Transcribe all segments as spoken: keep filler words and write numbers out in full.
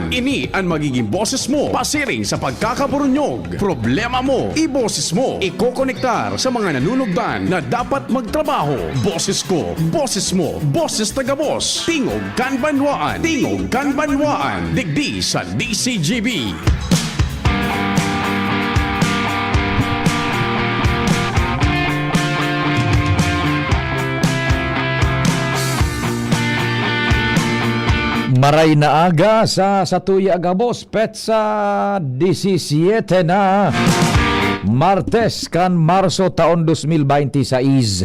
Ini an magiging boses mo pasiring sa pagkakaburunyog. Problema mo, iboses mo. Ikokonektar sa mga nanunugdan na dapat magtrabaho. Boses ko, boses mo, boses ta gabos. Tingog kan Banwaan, Tingog kan Banwaan. Digdi sa D C G B. Maray na aga sa satuya gabos, petsa disisiete na, Martes kan Marso taon dos mil baynte sais.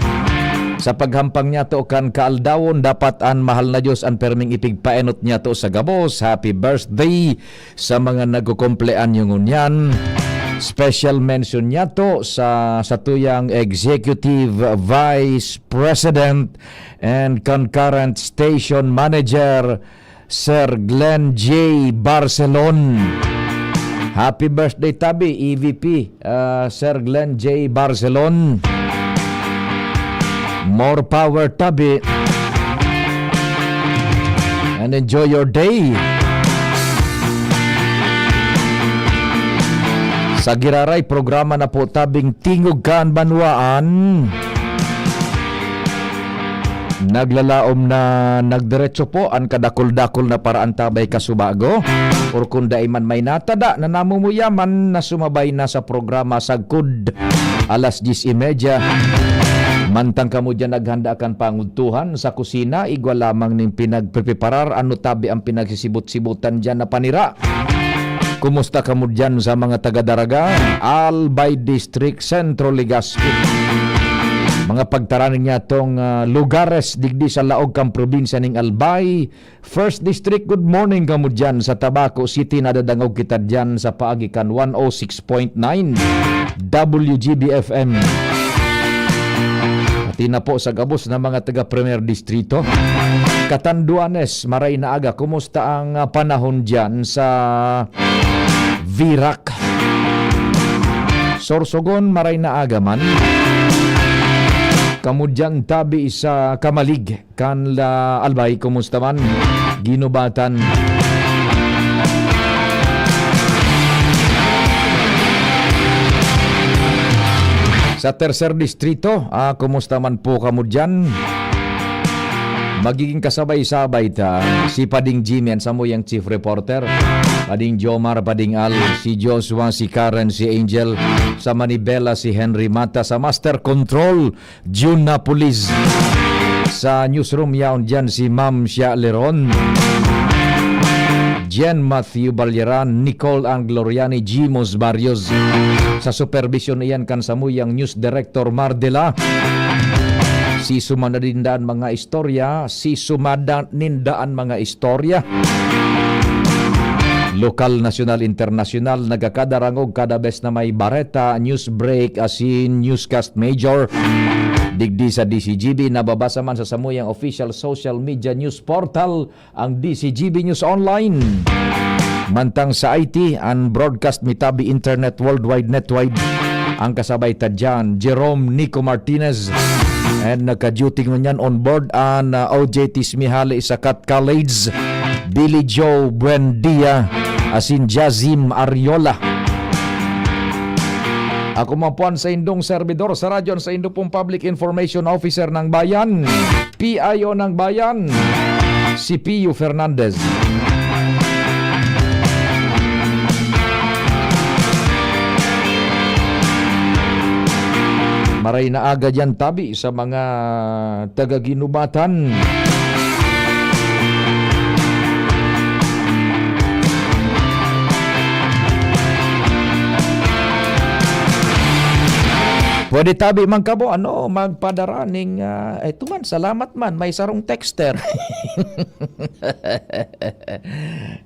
Sa paghampang niyato kan kaaldawon, dapat an mahal na Dios an perming ipigpaenot niyato sa gabos. Happy birthday sa mga nagkukumpleanyo ngunyan. Special mention niyato sa satuyang Executive Vice President and kan current station manager, Sir Glenn J. Barcelon. Happy birthday, tabi, E V P, ah, Sir Glenn J. Barcelon. More power, tabi. And enjoy your day. Sa giraray, programa na po, tabing Tingog kan Banwaan. Naglalaom na nagdiretso po an kadakul-dakul na paraan tabay kasubago, or kun dai man may natada na namumuyaman na sumabay na sa programa sagkod alas dyes y media. Mantang kamo diyan naghanda kan pangudtuhan sa kusina, igwa lamang ning pinagpreparar, ano tabi ang pinagsisibot-sibutan diyan na panira? Kumusta kamo diyan sa mga taga Daraga, Albay District, Centro, Legazpi? Mga pagtaraning niatong, ah, lugares digdi sa laog kan probinsya ning Albay, First District, good morning kamo diyan sa Tabaco City. Nadadangog kita diyan sa paagi kan one oh six point nine W G B F M. Pati na po sa gabos na mga taga Primer Distrito. Catanduanes, maray na aga. Kumusta ang, ah, panahon diyan sa Virac? Sorsogon, maray na aga man. Kamo diyan tabi sa Camalig kan la Albay, kumusta man? Ginubatan. Sa Tercer Distrito, ah, kumusta man po kamo diyan? Magiging kasabay-sabay ta si Pading Jimmy, an samuyang chief reporter, Pading Jomar, Pading Al, si Joshua, si Karen, si Angel, sa Manibela, si Henry Mata, sa Master Control, Jun Napolis. Sa newsroom yaon diyan si Ma'am Shia Leron, Jen Matthew Balyeran, Nicole Angloriani, Jimos Barrios. Sa supervision iyan kan samuyang news director Mardela. Si sumadaninda an mga istorya, si sumadaninda an mga istorya. Lokal, nasyonal, internasyonal, nagkakadarangog kada bes na may bareta, news break, asin newscast major. Digdi sa D C G B, nababasa man sa samuyang official social media news portal, ang D C G B News Online. Mantang sa I T, an broadcast mitabi internet worldwide netwide. Ang kasabay ta diyan, Jerome Nico Martinez. And nagka-duty ngunyan on board an, uh, O J T Smihali sa Cat College, Billy Joe Buendia, asin Jazim Ariola. Ako man po an saindong servidor sa radyo, an saindo pong Public Information Officer ng Bayan, P I O ng Bayan, si Pio Fernandez. Maray na aga diyan tabi sa mga taga-Ginubatan. Pwede tabi man kamo, ano, magpadara ning, ah, eto man, salamat man, may sarong texter.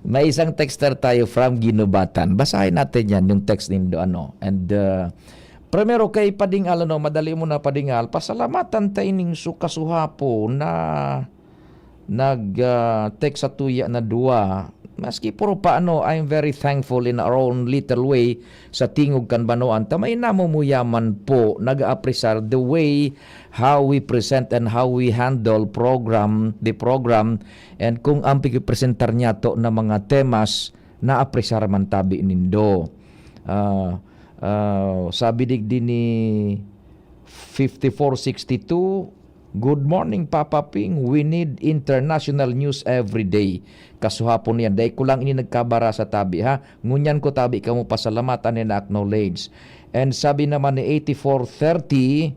May isang texter tayo from Ginubatan. Basahin natin yan, yung text nindo, ano. And, uh, primero kay Pading Al, ano, madali mo na, Pading Al, pasalamatan ta ining su-, kasuhapo na nag, ah, text sa tuya na duwa. Maski puro paano, I'm very thankful in our own little way sa tingog kan banwaan ta. May namumuyaman po, nag-aapresar the way how we present and how we handle program, the program, and kung ang pigipresentar niya to na mga temas, naapresar man tabi nindo. Ah, ah, sabi digdi ni fifty-four sixty-two, "Good morning, Papa Ping. We need international news every day." Kasuhapon yan. Dai ko lang ini nagkabara sa tabi, ha? Ngunyan ko tabi kamo pasalamatan and acknowledge. And sabi naman ni eighty-four thirty,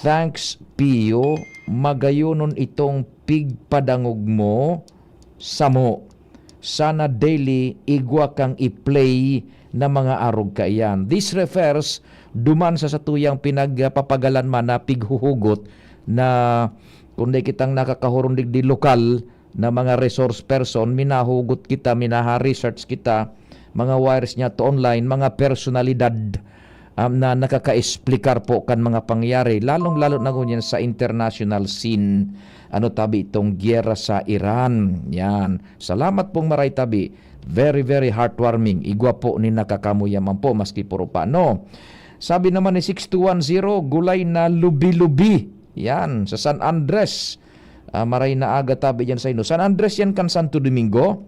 "Thanks, Pio. Magayonon itong pigpadangog mo samo. Sana daily igwa kang i-play na mga arog kaiyan." This refers duman sa satuyang pinagpapagalan man na pighuhugot na kundi kitang nakakahurong digdi lokal na mga resource person, minahugot kita, minaha-research kita, mga wires niya to online, mga personalidad, um, na nakakaexplikar po kan mga pangyayari, lalong-lalo na ngunyan sa international scene. Ano tabi itong giyera sa Iran? Yan. Salamat pong maray tabi. Very, very heartwarming. Igwa po ni nakakamuyaman po, maski puro pa, no? Sabi naman ni six two one zero, "Gulay na lubi-lubi." Yan, sa San Andres. Ah, maray na aga tabi dyan sa inyo. San Andres yan kan Santo Domingo.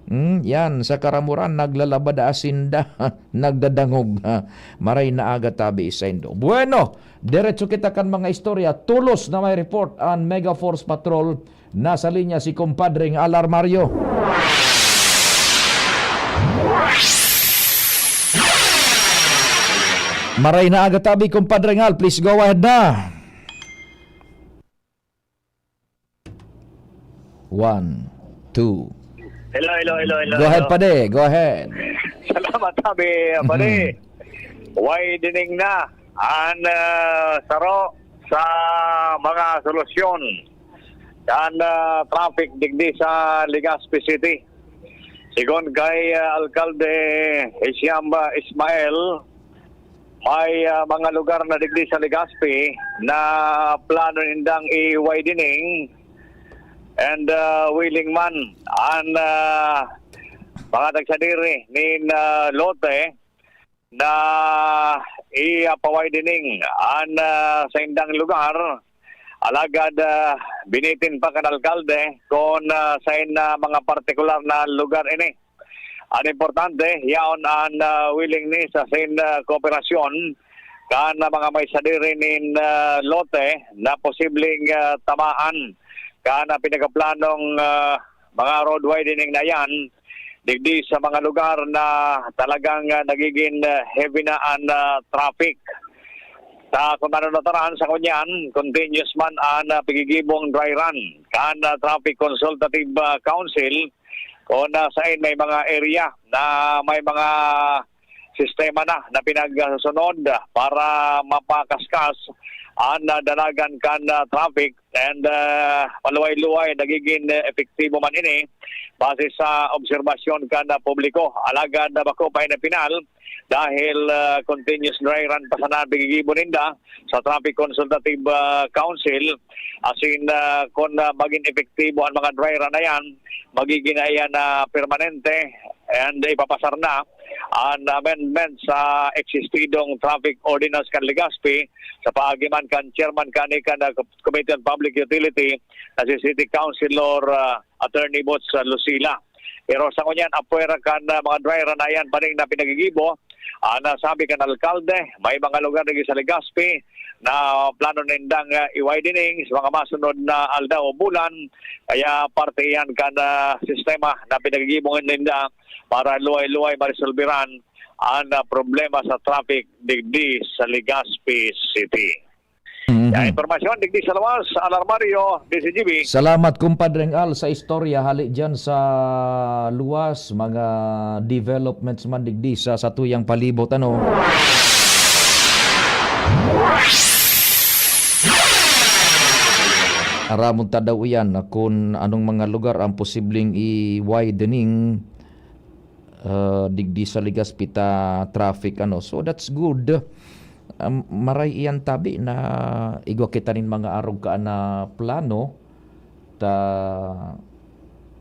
Hmm, yan, sa Karamuran, naglalabada asinda, nagdadangog. Ha. Maray na aga tabi sa indo. Bueno, diretso kita kan mga istorya. Tulos na may report ang Mega Force Patrol. Nasa linya si Compadre ng Alarmario. Maray na aga tabi, Compadre Ngal. Please go ahead na. One, two. Hello, hello, hello, hello. Go ahead, pade. Go ahead. Salamat, sabi, pare. Widening na ang ah, saro sa mga solusyon kan ah, traffic digdi sa Legazpi City. Sigon kay ah, Alkalde Hisham ah, Ismael, may ah, mga lugar na digdi sa Legazpi na plano nindang i-widening and ah, willing man ang ah, mga tagsadiri nin ah, lote na i-widening an ah, saindang lugar. Alagad ah, binitin pa kan alkalde kun ah, sain na mga partikular na lugar ini. An importante, yaon an ah, willingness asin ah, kooperasyon kan ah, mga may sadiri nin ah, lote na posibleng ah, tamaan kan ah, pinagaplanong ah, mga road widening na yan digdi sa mga lugar na talagang ah, nagiging ah, heavy na an ah, traffic. Sa kung ano nataran sa ngunyan, continuous man an ah, pigigibong dry run kan ah, Traffic Consultative ah, Council kung ah, sain may mga area na may mga sistema na na pinagsunod para mapakaskas an ah, dalagan kan ah, traffic and ah, maluway-luway nagiging ah, epektibo man ini base sa obserbasyon kan ah, publiko. Alagad na bako pa ini final dahil ah, continuous dry run pa sana an pigigibo ninda sa Traffic Consultative ah, Council. Asin ah, kung ah, maging epektibo ang mga dry run na yan, magiging na yan na permanente and ipapasar na an amendment sa eksistidong traffic ordinance kan Legazpi sa paagi man kan chairman kani kan ah, Committee on Public Utility na si City Councilor ah, Attorney Boots ah, Lucila. Pero sa ngunyan, apwera kan ah, mga dry run na yan, baning na pinagigibo, ah, nasabi kan alkalde, may mga lugar digdi sa Legazpi na plano nindang ah, i-widening sa mga masunod na aldaw o bulan. Kaya parte yan kan ah, sistema na pinagigibo ninda para luway-luway maresolberan an ah, problema sa traffic digdi sa Legazpi City. Mhm. Kaya impormasyon digdi sa luwas, Alarmario, D C G B. Salamat, Compadre Al, sa istorya hali dyan sa luwas, mga developments man digdi sa satuyang palibot, ano. Aramon ta daw iyan na kung anong mga lugar ang posibleng i-widening ah, digdi sa Legazpi ta traffic, ano. So that's good. Um, maray iyan tabi na igwa kita nin mga arog ka na plano ta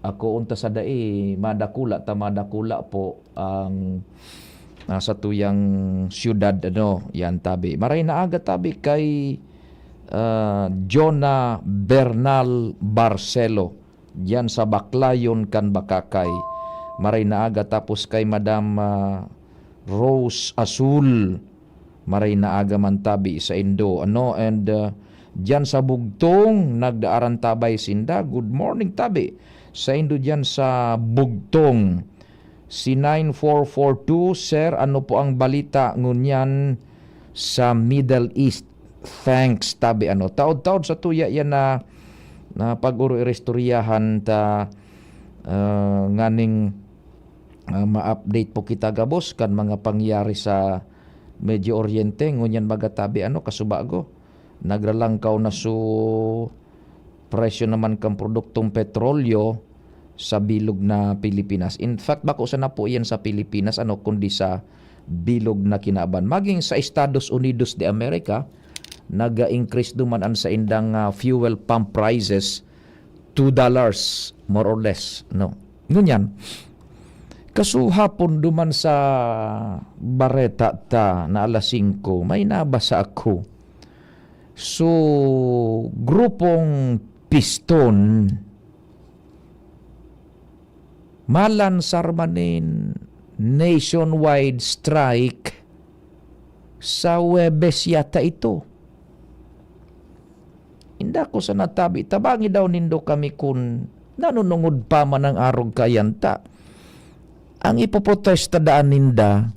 Ako unta sa dai, madakula ta madakula po ang, ah, satuyang siyudad, ano, yan tabi. Maray na aga tabi kay, ah, Jonah Bernal Barcelo, diyan sa Baclayon kan Bacacay. Maray na aga tapos kay Madam, ah, Rose Azul. Maray na aga man tabi saindo, ano, and, ah, diyan sa Bugtong, nagdaaran tabay sinda. Good morning tabi saindo diyan sa Bugtong. Si nine four four two, "Sir, ano po ang balita ngunyan sa Middle East?" Thanks tabi, ano. Taod-taod sa tuya yan na, na pag-oro iristoryahan ta, ah, nganing, ah, ma-update po kita gabos kan mga pangyayari sa Medio Oriente. Ngunyan baga tabi, ano, kasubago, nagralangkaw na su presyo naman kan produktong petrolyo sa bilog na Pilipinas. In fact, bako sana po yan sa Pilipinas, ano, kundi sa bilog na kinaban. Maging sa Estados Unidos de America, nag-increase duman an saindang, ah, fuel pump prices, two dollars, more or less, no? Ngunyan, kasuhapon duman sa bareta ta na alas singko, may nabasa ako. So, grupong Piston, malansar man nin nationwide strike sa Huwebes yata ito. Inda ko sa natabi, tabangi daw nindo kami kun nanunungod pa man ang arog kayanta. Ang ipoprotesta daan ninda,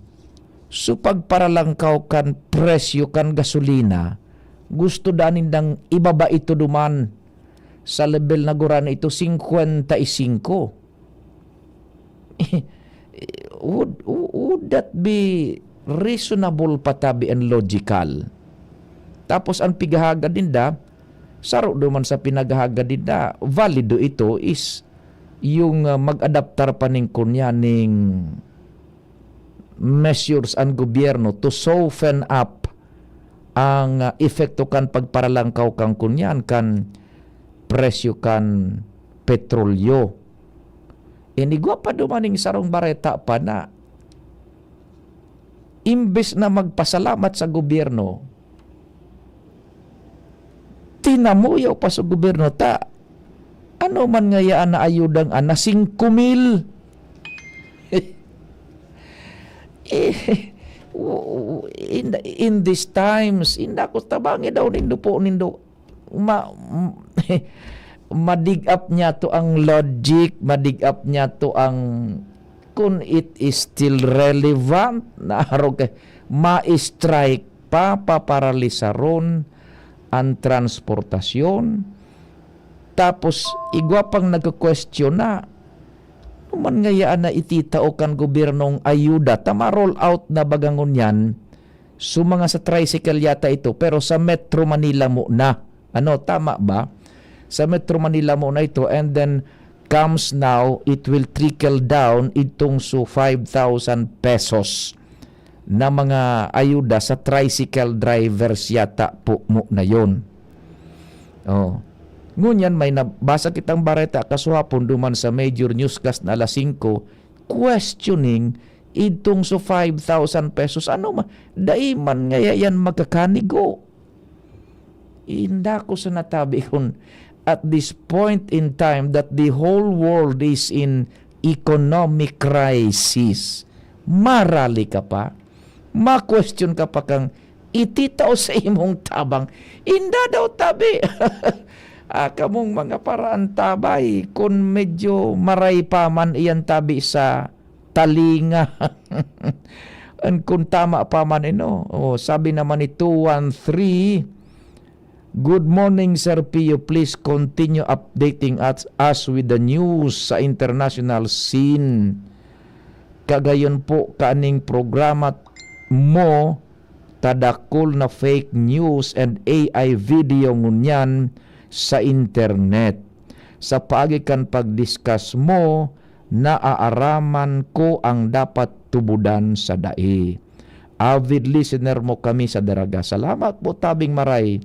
so pagparalangkaw kan presyo kan gasolina, gusto daan nindang ibaba ito duman sa lebel na gurano ito, singkwenta y singko. Would, would that be reasonable pa tabi and logical? Tapos ang pighahagad ninda, saro duman sa pinaghahagad ninda, valido ito is yung, ah, mag-adaptar pa ning kunyaning measures ang gobyerno to soften up ang, ah, epekto kan pagparalangkaw kan kunyan kan presyo kan petrolyo. Inigwa pa dumaning sarong bareta pa na imbes na magpasalamat sa gobyerno, tinamuyaw pa sa gobyerno ta. Ano man ngayaan na ayudang ana, singko mil? Eh, w-, w-, in, in these times, inda ko tabangi daw nindo po nindo. Ma-, m-, madig up niya to ang logic, madig up niya to ang, kung it is still relevant, na arog kay ma-strike pa, paparalisaron ang transportasyon. Tapos, igwa pang nagko-question na, ano man ngayaan na ititao kan gobyernong ayuda, ta ma-roll out na baga ngunyan, so mga sa tricycle yata ito, pero sa Metro Manila mo na. Ano, tama ba? Sa Metro Manila mo na ito, and then comes now, it will trickle down itong so five thousand pesos na mga ayuda sa tricycle drivers yata po mo na yon. Oh. Ngunyan, may nabasa kitang bareta kasuhapon duman sa major newscast na alas singko, questioning idtong so five thousand pesos. Ano ma-, dai man ngaya yan makakanigo? Inda ko sa natabi kun at this point in time that the whole world is in economic crisis, marali ka pa? Ma-question ka pa kang ititao sa imong tabang? Inda daw tabi. Ah, kamong mga paraan tabay, kun medyo maray pa man iyan tabi sa talinga. And kung tama pa man, eh, no? Oh, sabi naman ni two one three, "Good morning, Sir Pio. Please continue updating us, us with the news sa international scene. Kagayon po kaning programa mo, tadakol na fake news and A I video ngunyan sa internet. Sa paagi kan pag-discuss mo, naaaraman ko ang dapat tubudan sa dai. Avid listener mo kami sa Daraga." Salamat po, tabing maray.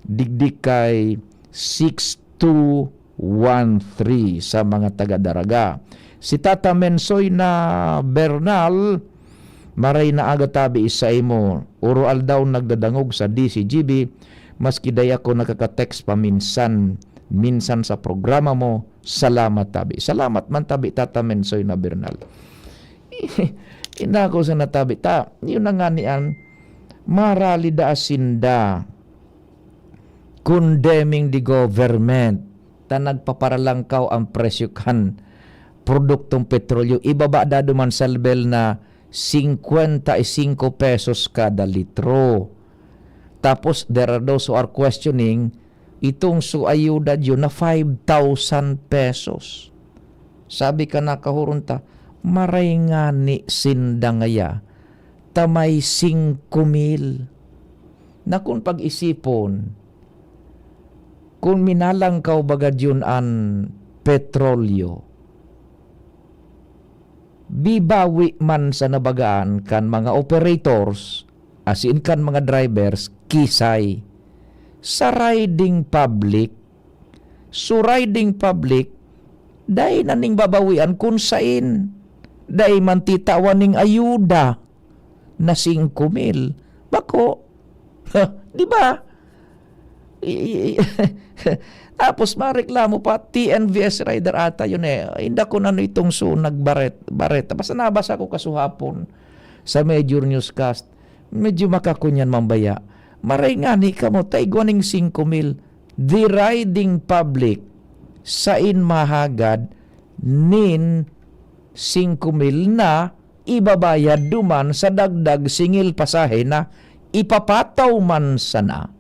Digdi kay six two one three sa mga taga Daraga. Si Tata Mensoy na Bernal, maray na aga tabi sa imo. Uro aldaw nagdadangog sa D C G B, maski dai ako nakaka-text paminsan, minsan sa programa mo. Salamat tabi. Salamat man tabi, Tata Mensoy na Bernal. Inako sa natabi ta, yun na nga ni an, marali da sinda condemning the government ta nagpaparalangkaw ang presyo kan produktong petrolyo. Ibaba da duman sa level na singkwenta y singko pesos kada litro. Tapos, there are those who are questioning itong su ayuda diyo na five thousand pesos. Sabi ka na kahuron ta, maray ngani sinda ngaya ta may singko mil. Na kun pag-isipon, kun minalangkaw baga diyon an petrolyo, bibawi man sa nabagaan kan mga operators, as in kan mga drivers, kisay. Sa riding public, so riding public, dai na ning babawian kun sain. Dai man titawan ning ayuda na singko mil. Bako. Di ba? I- i- i- Tapos mareklamo pa, T N V S rider ata yun eh. Inda kun ano itong su nagbaret, bareta. Basta nabasa ko kasuhapon sa major newscast. Medyo makakunyan mambaya. Maray ngani kamo, ta igwa ning singko mil. The riding public, sain mahagad nin singko mil na ibabayad duman sa dagdag singil pasahe na ipapataw man sana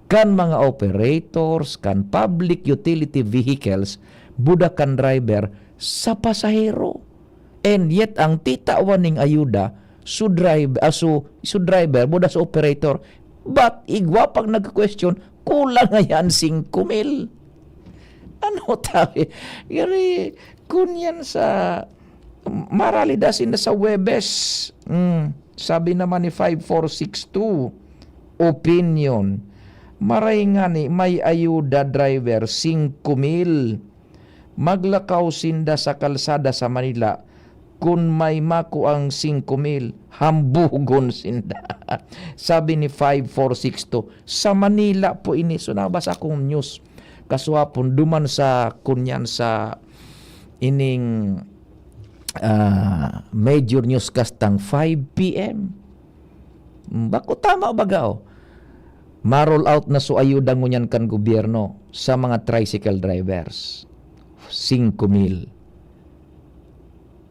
kan mga operators kan public utility vehicles, buda kan driver sa pasahero. And yet, ang titawan ning ayuda, su drive, ah, su, su driver, buda sa operator. But igwa pag nagka-question, kulang ngayan singko mil. Ano tayo? Yari, kun yan sa, maralida sinda sa Webes. Mm, sabi naman ni five four six two, opinion. Maray ngani, may ayuda driver, singko mil. Maglakaw sinda sa kalsada sa Manila. Kun may makuang singko mil, hambugon sinda. Sabi ni five four six two, sa Manila po ini. So, nabasa kong news. Kasuhapon, duman sa, kunyan sa ining, ah, major newscast tang five P M. Mm, bako tama baga, oh. Ma-roll out na so ayuda ngunyan kan gobyerno sa mga tricycle drivers. Singko mil.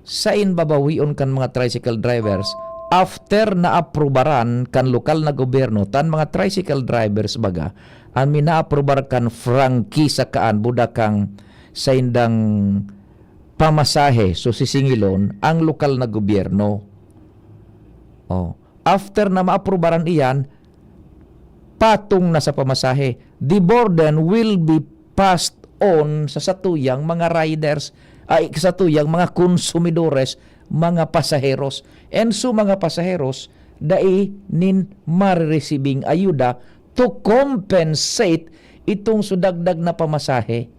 Sain babawion kan mga tricycle drivers after naaprubaran kan lokal na gobyerno tan mga tricycle drivers baga an minaaprubar kan prangkisa kaan buda kan saindang pamasahe, so sisingilon ang lokal na gobyerno. Oh, after na maaprubaran iyan, patong na sa pamasahe. The burden will be passed on sa satuyang mga riders, ay, satuyang mga konsumidores, mga pasaheros. And so, mga pasaheros, dai nin mariresibing ayuda to compensate itong sudagdag na pamasahe.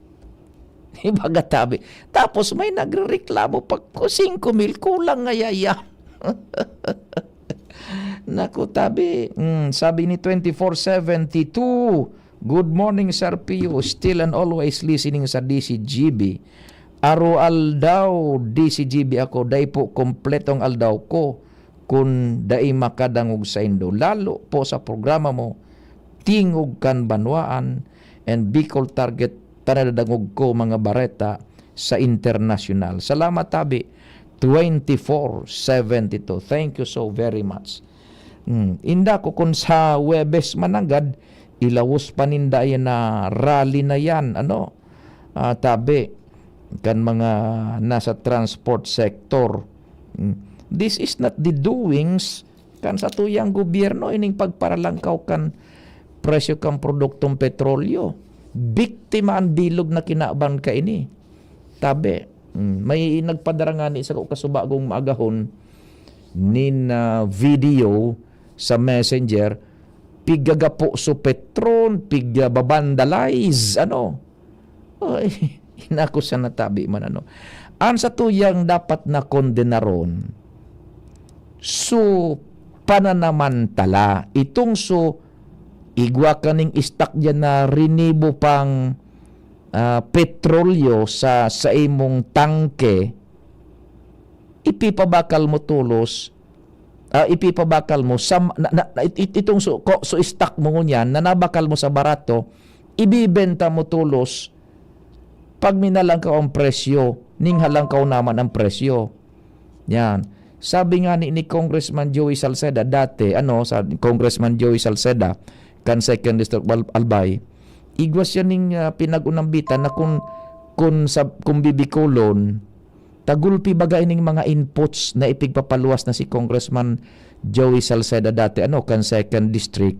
Ibaga tabi. Tapos may nagrereklamo pa, "Ku-, singko mil, kulang ngaya yan." Naku, tabi. Mm, sabi ni twenty-four seventy-two, "Good morning, Sir Pio. Still and always listening sa D C G B. Aro-aldaw, D C G B ako. Dai po kompletong aldaw ko kun dai makadangog saindo. Lalo po sa programa mo, Tingog kan Banwaan and Bicol Target, ta nadadangog ko mga bareta sa internasyonal." Salamat, tabi. Twenty-four seventy-two. Thank you so very much. Hmm. Inda ko kun sa Huwebes mananggad, ilawos pa ninda yan na rally na yan, ano? Ah, tabi, kan mga nasa transport sector. Hmm. This is not the doings kan satuyang gobyerno, ining pagparalangkaw kan presyo kan produktong petrolyo. Biktima an bilog na kinaban kaini. Tabi, mm, may nagpadara ngani sako kasubagong maagahon nin, ah, video sa Messenger, pigagapo so Petron, pigababandalize, ano? Ay, inakusa na tabi man ano. An satuyang dapat na kondenaron, so pananamantala, itong so igwa kaning stock diyan na rinibo pang, ah, petrolyo sa, sa imong tangke, ipipabakal mo tolos, ah, ipipabakal mo sa, na, na, na, it-, it-, itong so, ko, so stock mo ngunyan na nabakal mo sa barato, ibibenta mo tolos pag minalangkaw ang presyo, ning halangkaw naman ang presyo. Yan. Sabi nga ni, ni Congressman Joey Salceda dati, ano, sa Congressman Joey Salceda, kan Second District Al-, Albay, igwa siya ning, ah, pinag-unambitan na kung, kung sa, kung bibikolon, tagulpi baga ining mga inputs na ipigpapaluwas na si Congressman Joey Salceda dati, ano, kan Second District,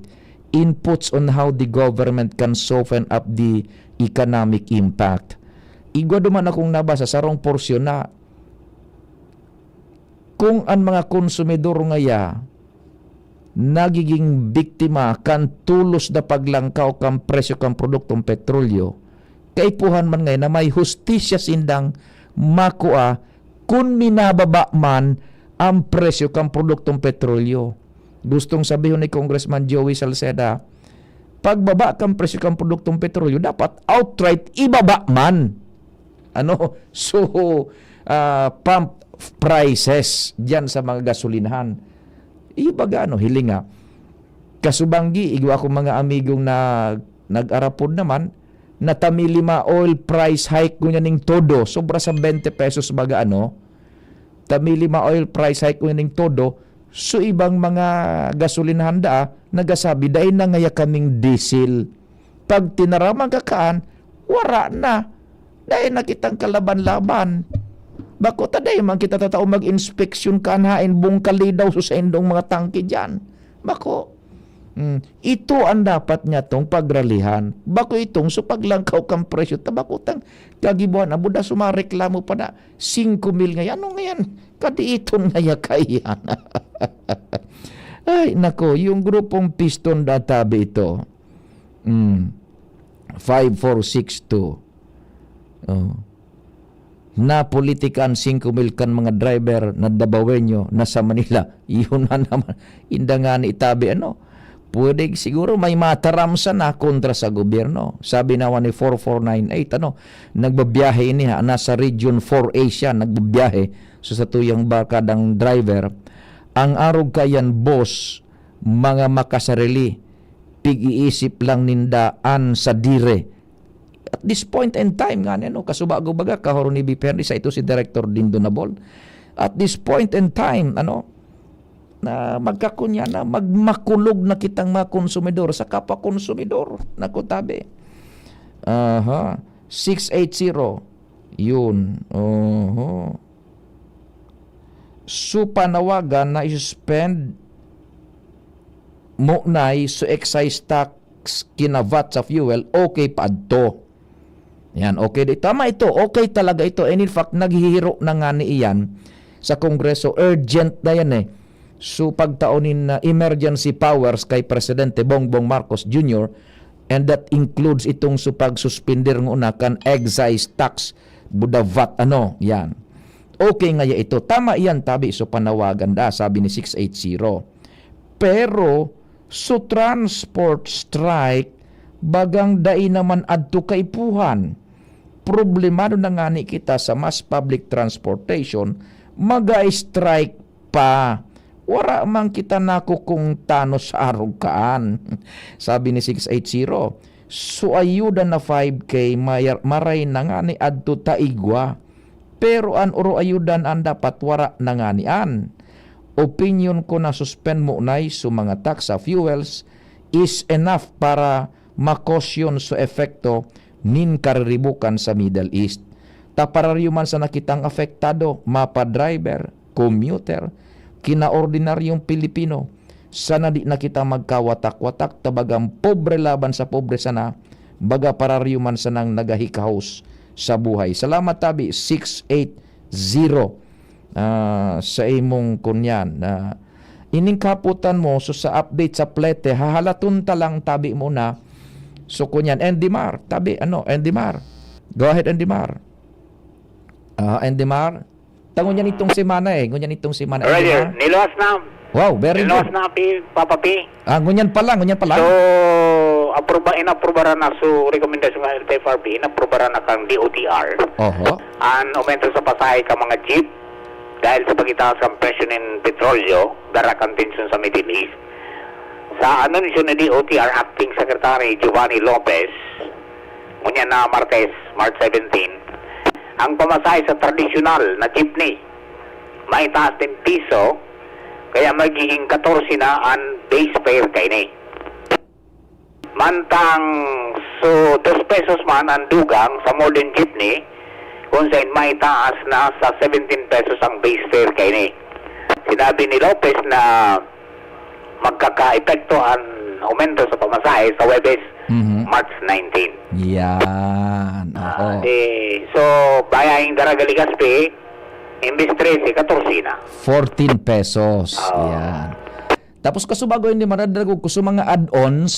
inputs on how the government can soften up the economic impact. Igwa duman akong nabasa, sarong porsyon na kung an mga konsumidor ngaya nagiging biktima kan tolos na paglangkaw kan presyo kan produktong petrolyo, kaipuhan man ngayon na may hustisya sindang makua kun minababa man ang presyo kan produktong petrolyo. Gustong sabihon ni Congressman Joey Salceda, pagbaba kan presyo kan produktong petrolyo, dapat outright ibaba man. Ano? So, ah, pump prices diyan sa mga gasolinahan. Iyo baga, ano, hiling nga. Kasubanggi, igwa akong mga amigong na nag-arapod naman, na tami lima oil price hike ngunyan ning todo, sobra sa twenty pesos baga, ano, tami lima oil price hike ngunyan ning todo, so ibang mga gasolinahan daa, nagasabi, "Dai na ngaya kaming diesel." Pag tinaraman ka kaan, wara na. Dai na kitang kalaban-laban. Bako ta dai man kita tatao mag-inspeksyon kan haen bungkali daw sa saindong mga tangke diyan. Bako. Hmm. Ito ang dapat niya tong pagralihan. Bako itong so paglangkaw kan presyo ta, bako tang kagibuhan, abo da sumareklamo pa na singko mil ngayan. Ano ngayan? Kadiiton ngaya kaiyan. Ay, nako, yung grupong Piston da tabi ito. Mm. Five four six two. Oh. Napolitika an singko mil kan mga driver na Dabawenyo na sa Manila. Yun na naman. Inda nga ni itabi, ano? Pwede siguro may mataram sana kontra sa gobyerno. Sabi naman ni four four nine eight, ano? Nagbabiyahe ini, ha? Nasa Region four A siya, nagbabiyahe. So, sa tuyang barkadang driver, ang arog kayan, boss, mga makasarili, pig-iisip lang ninda an sadiri. At this point in time, nga ano, kasubago baga, kahoro ni Biperni, sa ito si Director Dindo Nabol. At this point in time, ano, na magkakunya na, magmakulog na kitang mga konsumidor sa kapwa konsumidor. Naku, tabi. Aha. Six eight zero. Yun. Oho. So, panawagan na i-suspend mo na so excise tax kina V A T sa fuel, okay pa adto. Yan, okay. Di, tama ito. Okay talaga ito. And in fact, naghihiro na nga ni iyan sa Kongreso. Urgent na yan eh. So, pagtaon nin, uh, emergency powers kay Presidente Bongbong Marcos Junior, and that includes itong so pagsuspender nguna kan excise tax, buda V A T, ano, yan. Okay ngaya ito. Tama iyan, tabi, so panawagan da, sabi ni six eight zero. Pero, so transport strike, bagang dai naman adto kaipuhan. Problemado na ngani kita sa mass public transportation, maga-strike pa. Wara man kita nakukungtano sa arog kaan. Sabi ni six eight zero, "So ayuda na five K, mayar-, maray na ngani adto ta igwa. Pero an oro ayudan an dapat wara na ngani an." Opinyon ko na suspend mo na so mga tax sa fuels is enough para makosyon so epekto nin kariribukan sa Middle East. Ta pararyo man sana kitang apektado, mapa driver, commuter, kinaordinaryong Pilipino, sana di na kita magkawatak-watak, ta bagang pobre laban sa pobre sana, baga pararyo man sanang nagahikahos sa buhay. Salamat tabi, six eight zero, ah, sa imong kunyan. Ah, ining kahapotan mo, so sa update sa plete, hahalaton ta lang tabi muna. So kunyan, Endimar, tabi, ano, Endimar. Go ahead, Andy Mar. Ah, Andy Mar. Ta ngunyan itong semana eh. Ngunyan itong semana, Andy Roger, Mar. Niluwas na. Wow, very Niluwas good. Na, Pi, Papa Pi. Ah, ngunyan pa lang, ngunyan pa lang. So, aproba, inaprubaran na so rekomendasyon ng L T F R B, inaprubaran na kang D O T R. Oho. Ang aumento sa pasahe ka mga jeep dahil sa pagitaas ng presyo ng petrolyo, dara kan tensyon sa Middle East. Sa anunsyo ni D O T R Acting Secretary Giovanni Lopez, ngunyan na Martes, March seventeen, ang pamasahe sa tradisyonal na jeepney may taas ng piso, kaya magiging katorse na ang base fare kaini. Mantang so dos pesos man ang dugang sa modern jeepney, kung saan may taas na sa seventeen pesos ang base fare kaini. Sinabi ni Lopez na magkakaepekto ang aumento sa pamasahe sa Huwebes, Mhm. March nineteen. Yan. Oo. Ah, eh, so, bayahing daraga Legazpi, imbis trese, katorse na. Fourteen pesos. Oo. Yan. Tapos kasubago hindi maradragog ko sa mga add-ons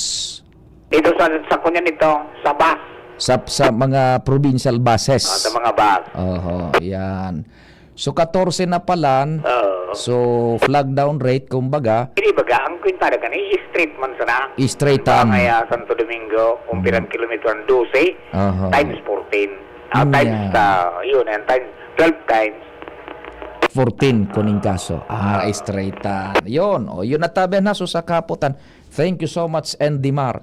Ito sa, sa kunya nito, sa bus. sa sa mga provincial buses. Ah, sa mga bus. Oho, yan. So, katorse na palan. Oo. So, flag down rate, kumbaga. Hindi baga, ang kwintada ka ni straight man sana. Straight tan. Bangaya, Santo Domingo, kung Mm. pirang kilometro ang dose, Aha. times fourteen. Ah, Mm, times, yeah. ah, yun, and times, twelve times. Fourteen kuning kaso. Ah, straight tan. Yun. O, yun na tabi na. So, sa kaputan. Thank you so much, Andy Mar.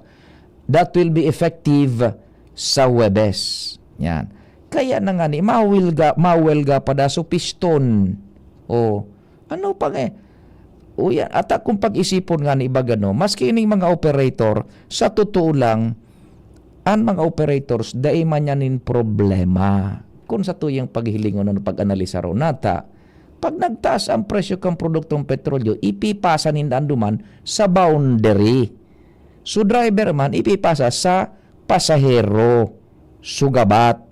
That will be effective sa Huwebes. Yan. Kaya na nga ni, mawilga, mawelga pa da so piston. O, ano pa nga eh? O yan, ata kung pag-isipon nga ni iba gano, maski ining mga operator, sa totoo lang, ang mga operators, dai man yan nin problema. Kung sa tuyang paghilingon, ano, pag-analisar o nata, pag nagtaas ang presyo kan produktong petrolyo, ipipasa ninda duman sa boundary. So, driver man, ipipasa sa pasahero. Sugabat.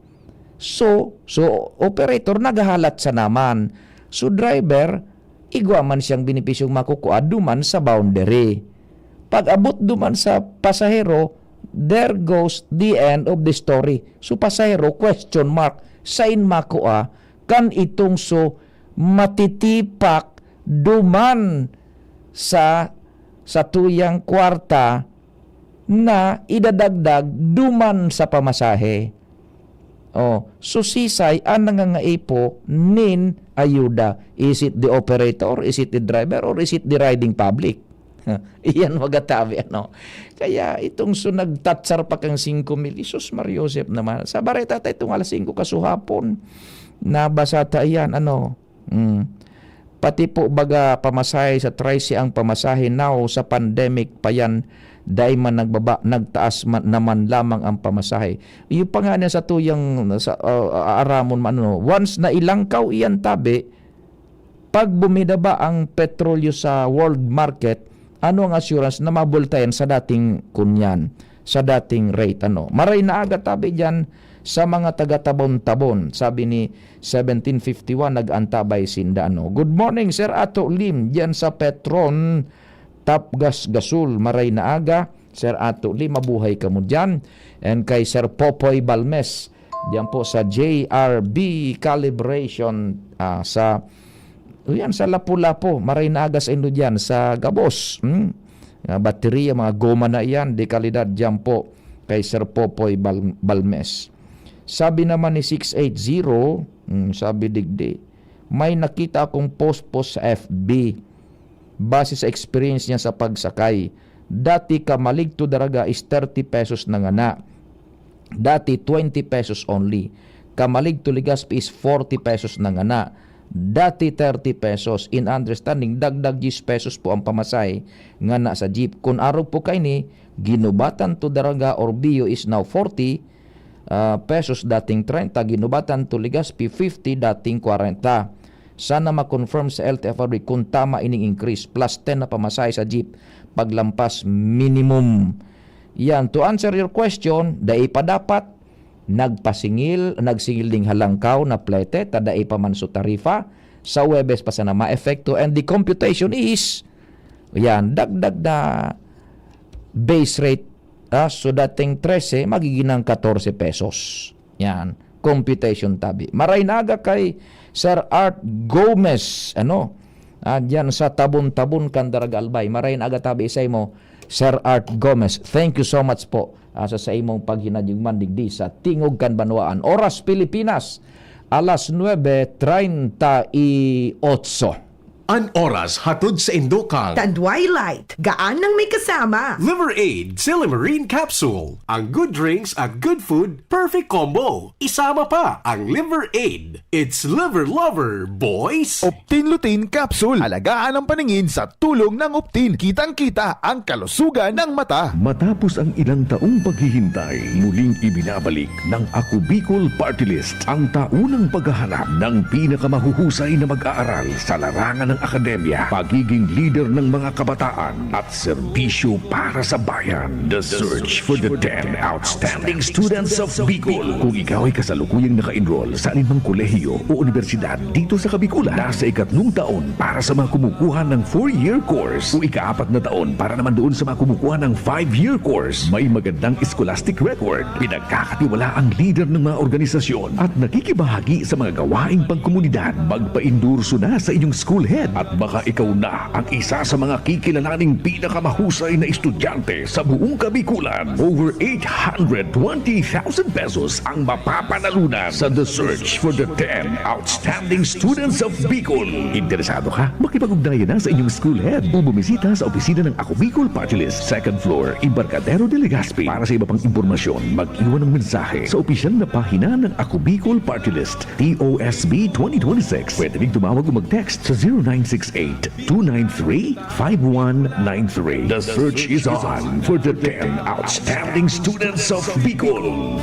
So, so, operator, naghahalat sa naman. So, driver, igwa man siyang benepisyong makukua duman sa boundary. Pag abot duman sa pasahero, there goes the end of the story. So, pasahero, question mark, sain makua kan itong so matitipak duman sa, sa tuyang kwarta na idadagdag duman sa pamasahe. Oh, so sisay ang nangangaipo nin ayuda? Is it the operator? Is it the driver? Or is it the riding public? Iyan magatabi, ano? Kaya itong so nagtatsar pa kang singko mil, Isus Mar Yosep naman. Sa bareta ta itong alas singko kasuhapon, nabasa ta iyan, ano? Mm. Pati po baga pamasahe sa trece ang pamasahe now sa pandemic pa yan, dai man nagbaba, nagtaas man, naman lamang ang pamasahe. Iyo pa nga niya sa tuyang, sa, uh, aramon man, ano, once na ilangkaw iyan tabi, pag bumidaba ang petrolyo sa world market, ano ang assurance na mabultayan sa dating kunyan, sa dating rate? Ano? Maray na aga tabi dyan sa mga taga-Tabon-Tabon, sabi ni seventeen fifty-one, nag-antabay sinda. Ano? Good morning, Sir Ato Lim, dyan sa Petron, Tapgas Gasul, maray na aga. Sir Ato Lim, mabuhay ka mo dyan. And kay Sir Popoy Balmes, diyan po sa J R B Calibration, ah, sa, o yan, sa Lapu-Lapu, maray na aga sa inyo dyan, sa Gabos. Hmm? Nga baterya, mga goma na iyan, de kalidad diyan po kay Sir Popoy Bal-, Balmes. Sabi naman ni six eight zero, hmm, sabi digdi, may nakita akong post-post sa F B. Base sa experience niya sa pagsakay, dati kamalig to Daraga is thirty pesos na ngana. Dati twenty pesos only. Kamalig to Legazpi is forty pesos na ngana. Dati thirty pesos. In understanding, dagdag diyes pesos po ang pamasahe ngana sa jeep. Kun arog po kaini, Guinobatan to Daraga or Bio is now forty, ah, pesos, dating treinta, Guinobatan to Legazpi, fifty, dating kwarenta. Sana ma-confirm sa L T F R B kung tama ining increase, plus ten na pamasahe sa jeep, paglampas minimum. Yan, to answer your question, dai pa dapat nagpasingil, nagsingil ding halangkaw na plete, ta dai pa man so tarifa. Sa Huwebes pa sana maepekto, and the computation is, yan, dagdag na base rate, ah, so dating trese, magiging ng katorse pesos. Yan, computation tabi. Maray na aga kay Sir Art Gomez, ano? Ah, diyan sa Tabon-Tabon, Candaraga, Albay. Maray na aga tabi sa imo, Sir Art Gomez. Thank you so much po, ah, sa, sa imong paghinanyog man digdi sa Tingog kan Banwaan. Oras Pilipinas, alas nuebe treinta y ocho. An oras hatod sa indo kang Tandway Light, gaan nang may kasama. Liver Aid, Silymarin Capsule. Ang good drinks at good food, perfect combo. Isama pa ang Liver Aid. It's Liver Lover, boys! Optin Lutein Capsule. Alagaan ang paningin sa tulong ng Optin. Kitang-kita ang kalusugan ng mata. Matapos ang ilang taong paghihintay, muling ibinabalik ng Ako Bicol Party List, ang taunang paghahanap ng pinakamahuhusay na mag-aaral sa larangan ng akademya, pagiging lider ng mga kabataan, at serbisyo para sa bayan. The search for the ten outstanding students of Bicol. Kung ikaw ay kasalukuyang naka-enroll sa alinmang kolehiyo o unibersidad dito sa Kabikulan, nasa ikatlong taon para sa mga kumukuha ng four-year course o ikaapat na taon para naman doon sa mga kumukuha ng five-year course, may magandang scholastic record, pinagkakatiwala ang lider ng mga organisasyon at nakikibahagi sa mga gawaing pangkomunidad, magpaendorso na sa inyong school head at baka ikaw na ang isa sa mga kikilalaning pinakamahusay na estudyante sa buong Kabikulan. Over eight hundred twenty thousand pesos ang mapapanalunan sa The Search for the ten Outstanding Students of Bicol. Interesado ka? Makipag-ugnayan na sa inyong school head o bumisita sa opisina ng Ako Bicol Party List, second floor, Embarcadero de Legazpi. Para sa iba pang impormasyon, mag-iwan ng mensahe sa opisyal na pahina ng Ako Bicol Party List, T O S B twenty twenty-six. Pwede rin tumawag o mag-text sa zero nine six eight, two nine three, five one nine three. The search is on for the ten outstanding students of Bicol.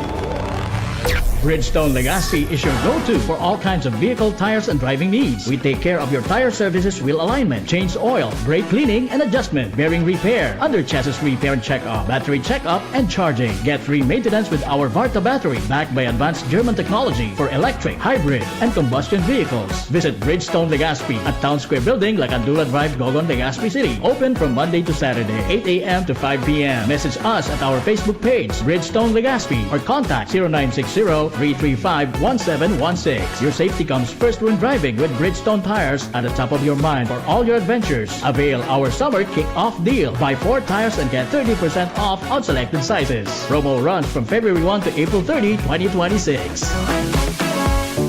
Bridgestone Legazpi is your go-to for all kinds of vehicle tires and driving needs. We take care of your tire services, wheel alignment, change oil, brake cleaning and adjustment, bearing repair, under chassis repair and checkup, battery checkup and charging. Get free maintenance with our Varta battery, backed by advanced German technology for electric, hybrid, and combustion vehicles. Visit Bridgestone Legazpi at Town Square Building, Lacandula Drive, Gogon, Legazpi City. Open from Monday to Saturday, eight a m to five p m. Message us at our Facebook page, Bridgestone Legazpi, or contact zero nine six zero, three three five, one seven one six. Your safety comes first when driving with Bridgestone tires at the top of your mind for all your adventures. Avail our summer kick-off deal. Buy four tires and get thirty percent off on selected sizes. Promo runs from February one to April thirty, twenty twenty-six.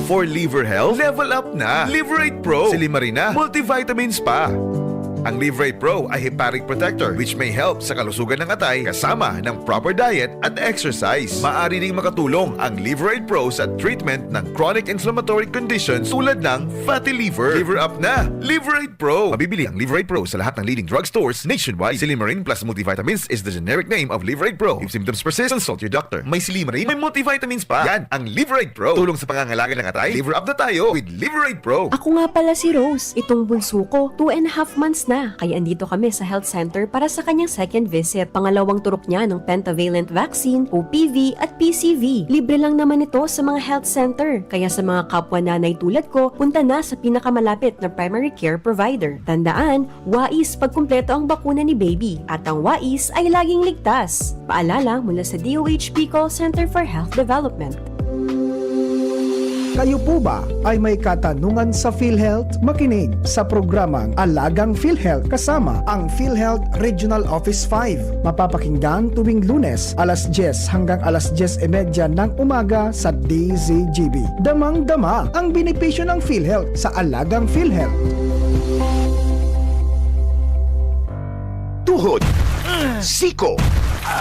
For liver health, level up na. Liver Aid Pro. Silymarin na, multivitamins pa. Ang Liver Aid Pro ay hepatic protector, which may help sa kalusugan ng atay kasama ng proper diet at exercise. Maaari ding makatulong ang Liver Aid Pro sa treatment ng chronic inflammatory conditions tulad ng fatty liver. Liver up na! Liver Aid Pro! Mabibili ang Liver Aid Pro sa lahat ng leading drugstores nationwide. Silymarin Plus Multivitamins is the generic name of Liver Aid Pro. If symptoms persist, consult your doctor. May Silymarin, may multivitamins pa. Yan ang Liver Aid Pro. Tulong sa pangangalaga ng atay. Liver up na tayo with Liver Aid Pro. Ako nga pala si Rose, itong bunso ko, two and a half months na. Kaya andito kami sa health center para sa kanyang second visit. Pangalawang turok niya ng pentavalent vaccine, O P V at P C V. Libre lang naman ito sa mga health center. Kaya sa mga kapwa nanay tulad ko, punta na sa pinakamalapit na primary care provider. Tandaan, wais pagkumpleto ang bakuna ni baby at ang wais ay laging ligtas. Paalala mula sa D O H P Call Center for Health Development. Kayo po ba ay may katanungan sa PhilHealth? Makinig sa programang Alagang PhilHealth kasama ang PhilHealth Regional Office five. Mapapakinggan tuwing Lunes, alas diyes hanggang alas diyes y media ng umaga sa D Z G B. Damang-dama ang benepisyo ng PhilHealth sa Alagang PhilHealth. Tuhod, siko,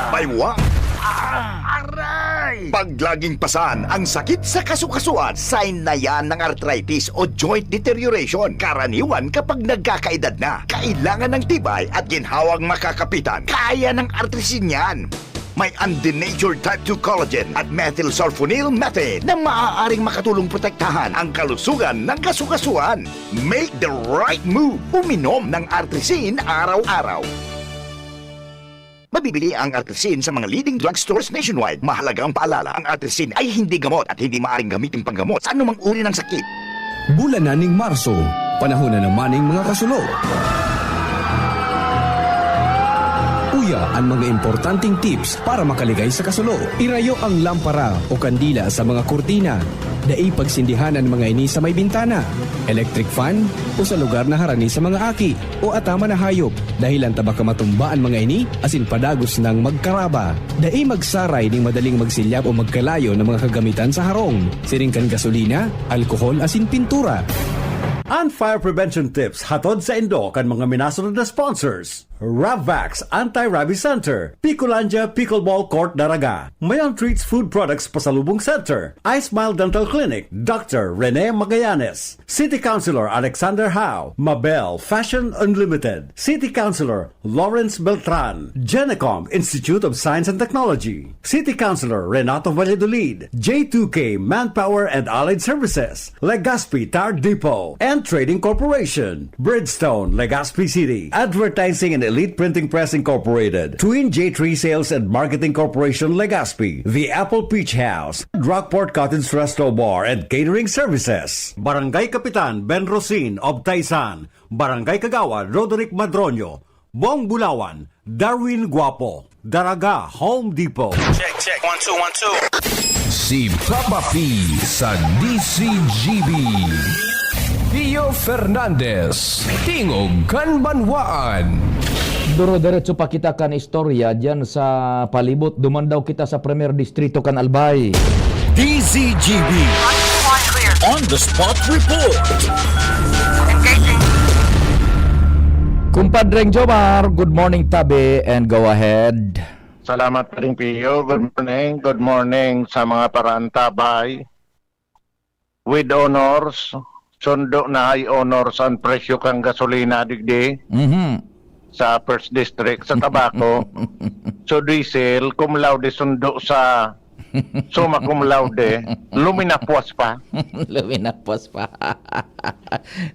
baywa, aray! Pag laging pasan ang sakit sa kasukasuan, sign na yan ng arthritis o joint deterioration. Karaniwan kapag nagkakaedad na, kailangan ng tibay at ginhawang makakapitan. Kaya ng artrisin yan. May undenatured type two collagen at methylsulfonyl methane na maaaring makatulong protektahan ang kalusugan ng kasukasuan. Make the right move. Uminom ng Artrisin araw-araw. Mabibili ang Artrisin sa mga leading drugstores nationwide. Mahalagang paalala, ang Artrisin ay hindi gamot at hindi maaaring gamitin panggamot sa anumang uri ng sakit. Bulan na ning Marso, panahon na naman ning mga kasulo. Iya an mga importanteng tips para makaligay sa kasulo. Irayo ang lampara o kandila sa mga kurtina. Dai pagsindihan an mga ini sa may bintana, electric fan, o sa lugar na harani sa mga aki o ataman na hayop, dahelan ta baka matumba an mga ini asin padagos nang magkaraba. Dai magsaray nin madaling magsilyab o magkalayo na mga kagamitan sa harong, siring kan gasolina, alkohol asin pintura. An fire prevention tips hatod saindo kan mga minasunod na sponsors. Ravvax Anti-Rabies Center, Picolandia Pickleball Court, Daraga. Mayon Treats Food Products Pasalubong Center, iSmile Dental Clinic, Doctor Rene Magallanes, City Councilor Alexander Howe, Mabel Fashion Unlimited, City Councilor Lawrence Beltran, Genecom Institute of Science and Technology, City Councilor Renato Valladolid, J two K Manpower and Allied Services, Legazpi Tire Depot and Trading Corporation, Bridgestone, Legazpi City, Advertising and Elite Printing Press Incorporated, Twin J three Sales and Marketing Corporation, Legazpi, The Apple Peach House, Rockport Cottage Resto Bar and Catering Services, Barangay Kapitan Ben Rosin of Taisan, Barangay Kagawad Roderick Madroño, Bong Bulawan, Darwin Guapo, Daraga, Home Depot. Check, check. One, two, one, two. Si Papa P sa D C G B. Pio Fernandez, Tingog kan Banwaan. Duro-diretso pa kita kan istorya diyan sa palibot. Duman daw kita sa Primer Distrito kan Albay. D Z G B. On the spot report. Compadreng Jomar, good morning, tabi, and go ahead. Salamat, Paring Pio. Good morning. Good morning sa mga paraantabay. With honors, sundo na high honors ang presyo kan gasolina digdi Mhm. sa First District, sa Tabaco. So, diesel, cum laude, sundo sa summa cum laude, luminapwas pa. Luminapwas pa.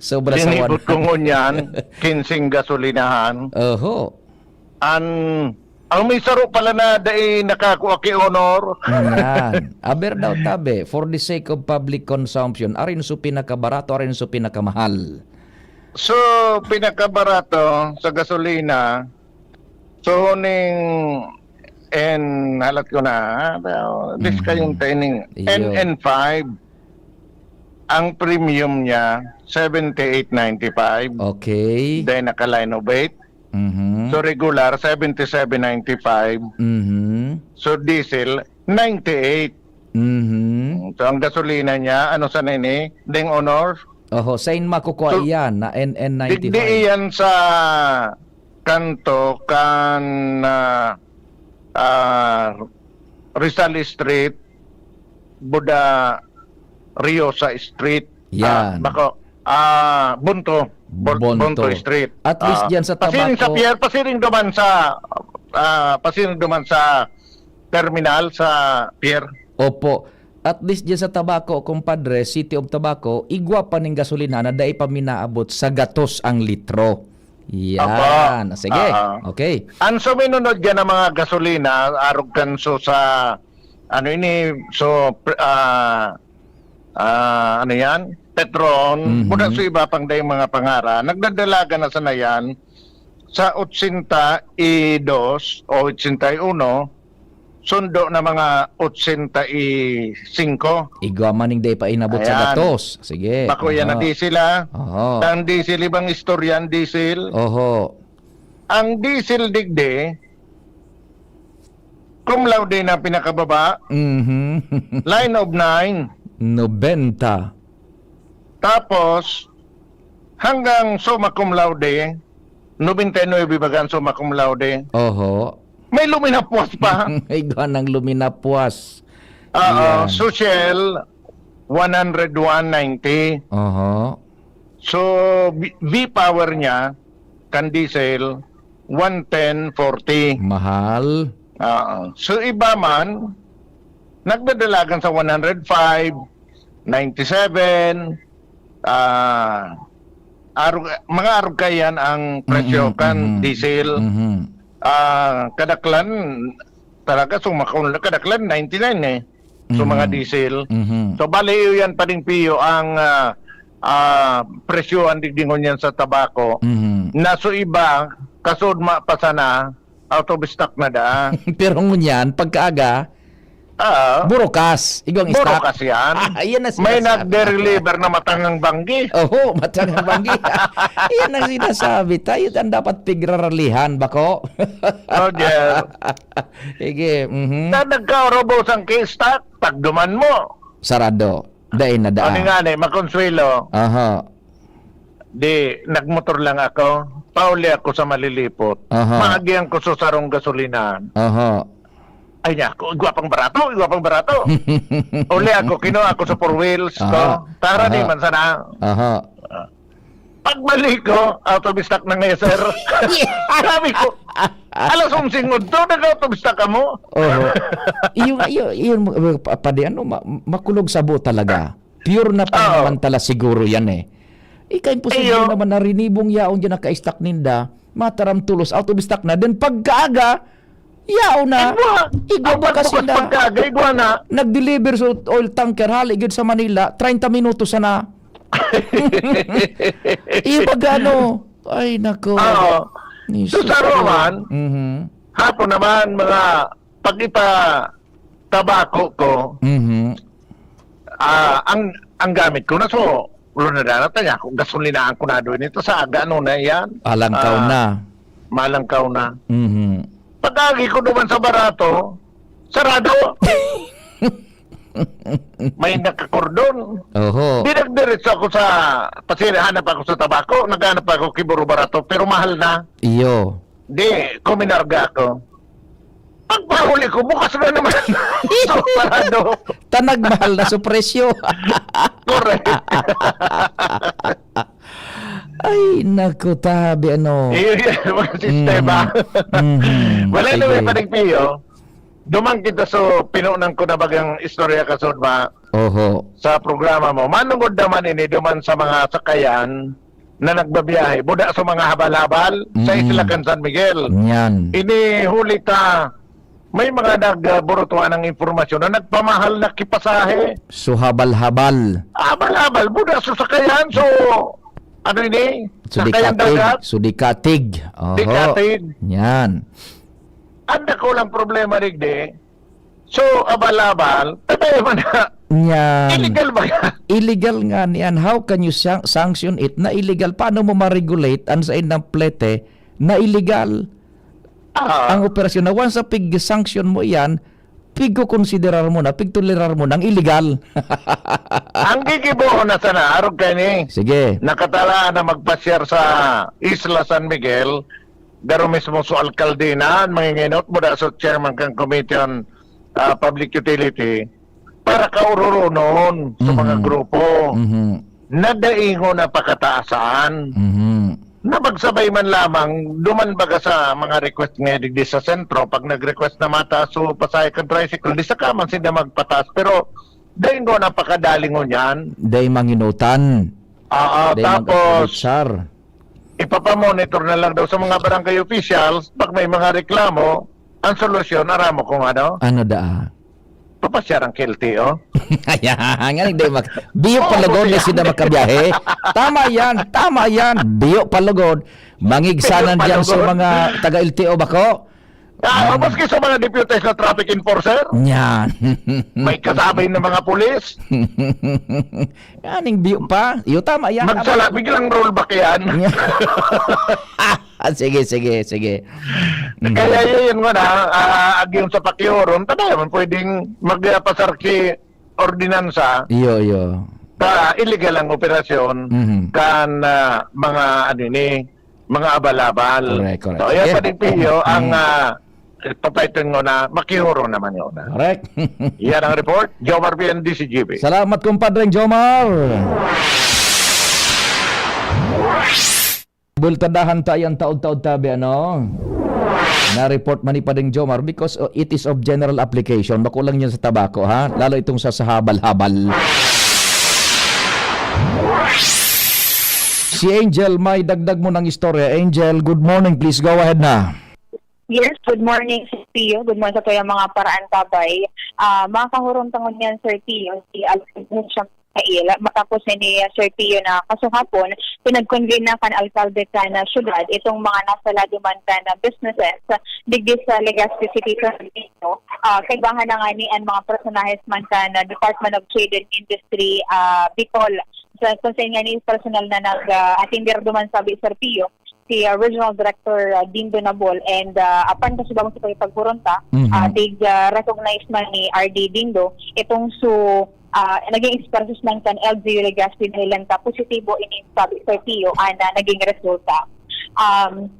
Sobra sa Linibot one. Ko ngunyan, kinsing gasolinahan. Oho. An, ang may saro pala na dai nakakua ki honor. Yan. Aber daw, tabi, for the sake of public consumption, arin so pinakabarato, arin so pinakamahal? So, pinakabarato sa gasolina, so, ning, and halat ko na, ha? Pero, this Mhm. kayong training, Iyo. N N five, ang premium niya, seventy-eight ninety-five. Okay. Then, naka-line of eight. Mhm. So, regular, seventy-seven ninety-five. Mhm. So, diesel, ninety-eight. Mhm. So, ang gasolina niya, ano sa nini? Ding honor? Oho, sain makukua So, iyan na N N ninety-five? Digdi iyan sa kanto kan, ah, ah, Rizal Street, Buda Riosa Street. Yan. Ah, bako, ah, Bonto. Bon-, Bonto. Bonto Street. At least Ah, diyan sa pasiring sa Tabaco. Pier, pasiring duman sa, ah, pasiring duman sa terminal sa pier. Opo. At least diyan sa Tabaco, kumpadre, City of Tabaco, igwa pa ning gasolina na dai pa minaabot sa gatos ang litro. Yan. Opo. Sige. Ah. Okay. Ang suminunod dyan ng mga gasolina, arog kan so sa, ano ini, so, pr-, ah, ah, ano yan? Petron, Mhm. Buda sa iba pang dayong mga pangara, nagdadalagan na sana yan sa otsenta y dos o otsenta y uno, sundo na mga otsenta y singko. Igwa man ning dai pa inabot sa Ayan. Gatos. Sige. Bako yan na Aha. Diesel, ah. Oho. Ang diesel, ibang istorya ang diesel. Oho. Ang diesel digdi, cum laude na pinakababa. Mhm. Line of nine. Nobenta. Tapos, hanggang summa cum laude, nobenta y nuebe baga ang summa cum laude. Oho. May luminapwas pa. May ganang luminapwas. Oo, Yan. Social, one hundred one ninety. Oho. So, V-, V-power niya, kan diesel, one ten forty. Mahal. Oo. So, iba man, nagdadalagan sa one hundred five, ninety-seven, ah, arog-, mga arog kaiyan ang presyo Mm-mm, kan mm-mm. Diesel. Mm-hmm. Ah, kadaklan, talaga, so, makul-, kadaklan, ninety-nine eh. So, mga Mm-hmm. Diesel. Mm-hmm. So, bali, iyo yan, Paring Pio, ang, ah, ah, presyo ang digdingon yan sa Tabaco. Mm-hmm. Na so iba, kasudma pa sana, out of stock na da. Pero ngunyan, pagkaaga, Ah, burukas. Igwang stock. Burukas yan. Ah, yan ang May sinasabi. Nagde-deliver na matangang banggi. Oho, matangang banggi. Yan ang sinasabi. Tayo ang dapat pigraralihan, bako? Roger. Sige, mhm. Na nagkaurubos ang key stock, pagduman mo. Sarado. Dai na daa. Ano nga ni, Makonsuelo? Aha. Di, nagmotor lang ako. Pauli ako sa Malilipot. Aha. Maagihan ko sa sarong gasolinahan. Aha. Ay niya, ku-, igwa pang barato, igwa pang barato. Uli ako, kinuha ako sa four wheels ko. Aha. Tara Aha. di man sana. Aha. Ah. Pagbalik ko, out of stock na ngayon, sir. Sabi ko, "Alas onse ngudto, nag-out of stock ka mo?" Oho. Iyo nga, iyo, iyo, pa-, padi, ano, ma-, makulog sabo talaga. Pure na Oo. Pansamantala siguro yan, eh. Ika, imposible Iyo. Naman na rinibong yaon dyan naka-stock ninda, mataram tulos, out of stock na. Then pagkaaga, yaon na. Igwa. Igwa Ang bukas pagbukas na. Pagkaaga, igwa na. Nag-deliver sa oil tanker, hali gyud sa Manila, treinta minutos sana. Iba gano. Ay, nako. Oo. Ni So, sa sus. Roman, Mhm. hapon naman, mga pag-ipa-, tabako ko, Mhm. ah, ang, ang gamit ko na so, ulo na dana, tanya ko, gasolinahan ko na doon ito sa aga, ano na yan? Alangkaw Ah, na. Malangkaw na. Mhm. Pag-agi ko naman sa barato, sarado. May nakakordon. Oho. Di nagdiretso ako sa, pasira, hanap ako sa tabako, naghanap ako kiburo barato, pero mahal na. Iyo. Di, kuminarga ako. Pagpahuli ko, bukas na naman. So, sarado. Tanag mahal na so presyo. Correct. Ay, naku, tabi, ano. Iyo, yan, mga sistema. Mhm. Mhm. Wala Sige. Naman, Padre Pio. Duman kita so pinunan ko na bagang istorya ka, Sod, ba? Oho. Sa programa mo. Manungod naman ini, duman sa mga sakayan, na nagbabiyahe, buda sa mga habal-habal sa Mm. Isla kan San Miguel. Yan. Ini huli ta, may mga nagburutuan ng impormasyon na nagpamahal na kipasahe. So, habal-habal. Habal-habal, buda sa sakayan. So, ano ini? So, Sakayan dikatig. Dagat. So, dikatig. Oho. Dikatig. Yan. Ang dakulang problema, digdi, so, abal-abal, patay man na. Yan. Illegal ba yan? Illegal nga niyan. How can you san-, sanction it na illegal? Paano mo ma-regulate ang sa indang plete na illegal? Ah. Ang operasyon na once a pig-sanction mo iyan, pigkukonsiderar mo na, pigtolerar mo nang illegal. Ang gigibohon na sana, arog kaini. Sige. Nakatalaan na magpasyar sa Isla San Miguel, garo mismo so alkalde na, manginginot mo da so chairman kan Committee on, ah, Public Utility, para kaururunon sa mga Mhm. grupo Mhm. na daingon na pakataasan. Mhm. Na magsabay man lamang, duman baga sa mga request nga digdi sa sentro, pag nag-request na mataas so pasahe kan tricycle, di saka man sila magpataas. Pero daingon na pakadalingon yan. Day manginutan. Oo, Day tapos, mag-apulitsar. Ipapamonitor na lang daw sa mga barangay officials pag may mga reklamo, ang solusyon, aramo kung ano? Ano daa? Papasyar ang K L T O. Ayan, nga nagday mak-, biyo Oo, palugod na siya. Sila makabiyahe. Tama yan, tama yan. Biyo palugod. Mangigsanan Biyo dyan sa palugod. Mga taga-L T O bako. Ah, Mm. Maski sa mga deputized na traffic enforcer. Yan. May kasabay na mga pulis. Aning biyo pa. Iyo, tama yan. Magsala, biglang rollback yan. Ah, sige, sige, sige. Mm. Kaya yun nga na, ah, agyong sa pakihoron, tabi naman pwedeng magpasar ki ordinansa. Iyo, iyo. Sa illegal ang operasyon, Mhm. kan, ah, mga, ano ini, mga abal-abal. Correct, correct. So, yan, Sige. Padre Pio, ang, Mm. ah, papaiton mo na, makihoro naman yun, ah. Correct. Yan ang report. Jomar P N D C G B. Salamat, kumpadreng Jomar. Bultadahan ta yan, taod-taod tabi, ano? Na-report man ni Padeng Jomar because, uh, it is of general application. Bako lang yan sa tabako, ha? Lalo itong sa, sa habal-habal. Si Angel, may dagdag mo ng istorya. Angel, good morning. Please go ahead na. Yes, good morning, Sir Pio. Good morning sa tuyang mga paraan, tabay. Ah, mga kahurong tangon niyan, Sir Pio, si Alfred Mucha Hail. Matapos ni Sir Pio na kasuhapon, pinag-convene na kan alkalde kan syudad itong mga nasa lado man kan businesses digdi sa Legazpi City Condomino. Ah, kaibahan na nga ni ang mga personahes man kan Department of Trade and Industry, ah, Bicol. Sa, kung saan nga ni personal na nag, ah, atender duman, sabi Sir Pio, si, ah, Regional Director, ah, Dindo Nabol, and, ah, apan kasi bagong sa pagpagkuronta, Mhm. ah, tig, ah, recognize man ni R D Dindo itong su, ah, naging expressions man kan L G U Legazpi, dahilan ta positibo ini, sabi Sir Pio, ang, ah, naging resulta. Um,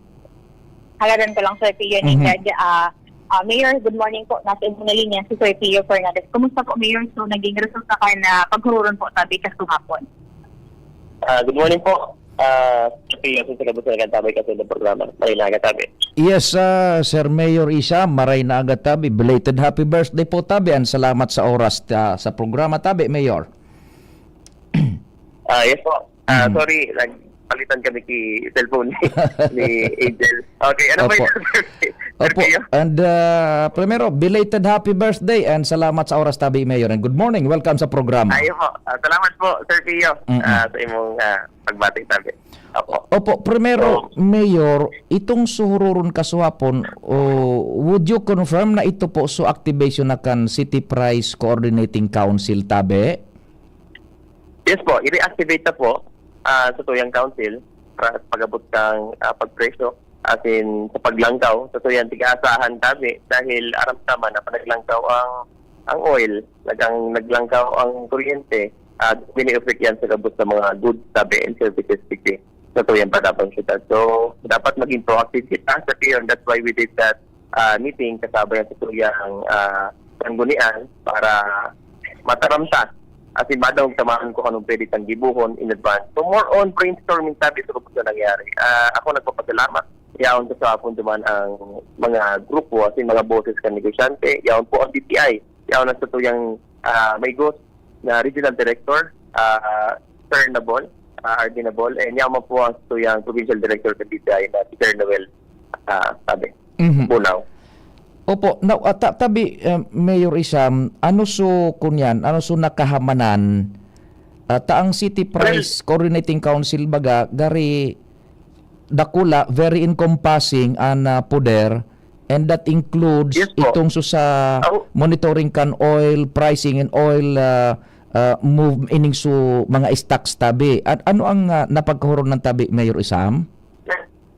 haladan ko lang, Sir Pio, ni Mhm. Fred, ah, ah, Mayor, good morning po. Nasa inyong linya si Sir Pio Fernandez. Kumusta po, Mayor? So, naging resulta kan, ah, paghururon po, sabi, kasuhapon. Ah, good morning po. Ah, Sir Pio, sa kabos na nagkatabi kasi ng programa. Maray na aga tabi. Yes, ah, Sir Mayor Isam, maray na aga tabi. Belated happy birthday po tabi, and salamat sa oras, ah, sa programa tabi, Mayor. Ah, yes po. Ah, Mhm. sorry, nagpalitan kami ki cellphone ni, ni Angel. Okay, ano ba Opo. yung Sir Opo. Pio? And, ah, primero, belated happy birthday and salamat sa oras tabi, Mayor. And good morning. Welcome sa programa. Ayo po. Ah, salamat po, Sir Pio, Mm-mm. ah, sa imong, ah, pagbati tabi. Opo. Opo, primero, So, Mayor, itong suhururon kasuhapon, oh, would you confirm na ito po su activation na kan City Price Coordinating Council tabi? Yes po, i-reactivate na po, ah, sa tuyang council para sa pag-abot kang, ah, pagpresyo, as in, sa paglangkaw, sa tuyang tiga-asahan tabi, dahil aram ta man na pag naglangkaw ang, ang oil, nagang, naglangkaw ang kuryente, ah, bini-affect yan sa gabos sa mga goods tabi and services digdi sa tuyang padapang syudad. So, dapat maging proactive kita sa Pio. That's why we did that, ah, meeting kasabay ang sa tuyang, ah, sanggunian para mataramta. As in, madangog ta man kung anong pwede tang gibohon in advance. So, more on brainstorming tabi sa gabos na nangyari. Ah, ako nagpapasalamat. Yaon sa hapon duman ang mga grupo, as in, mga boses kan negosyante. Yaon po ang D T I. Yaon ang sa tuyang, ah, may ghost na regional director, ah, Sir Nabol, ah, R D Nabol. And yaon man po ang sa tuyang provincial director sa D T I na si Sir Noel, ah, sabi. Mhm. Bunao. Opo, now, ah, ta-, tabi, eh, Mayor Isam, ano so, kunyan, ano so nakahamanan? Ah, ta ang City Well, Price Coordinating Council baga, gari dakula, very encompassing an, ah, poder, and that includes Yes po. itong so sa Ako monitoring kan oil pricing and oil, ah, ah, move, ining so mga stocks tabi. At ano ang, ah, napagkahuron ng tabi, Mayor Isam?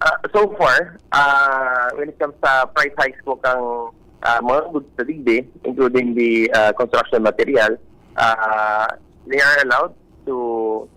Ah, so far, ah, when it comes sa price hikes po kang, ah, mga goods sa digdi, including the, ah, construction material, ah, they are allowed to,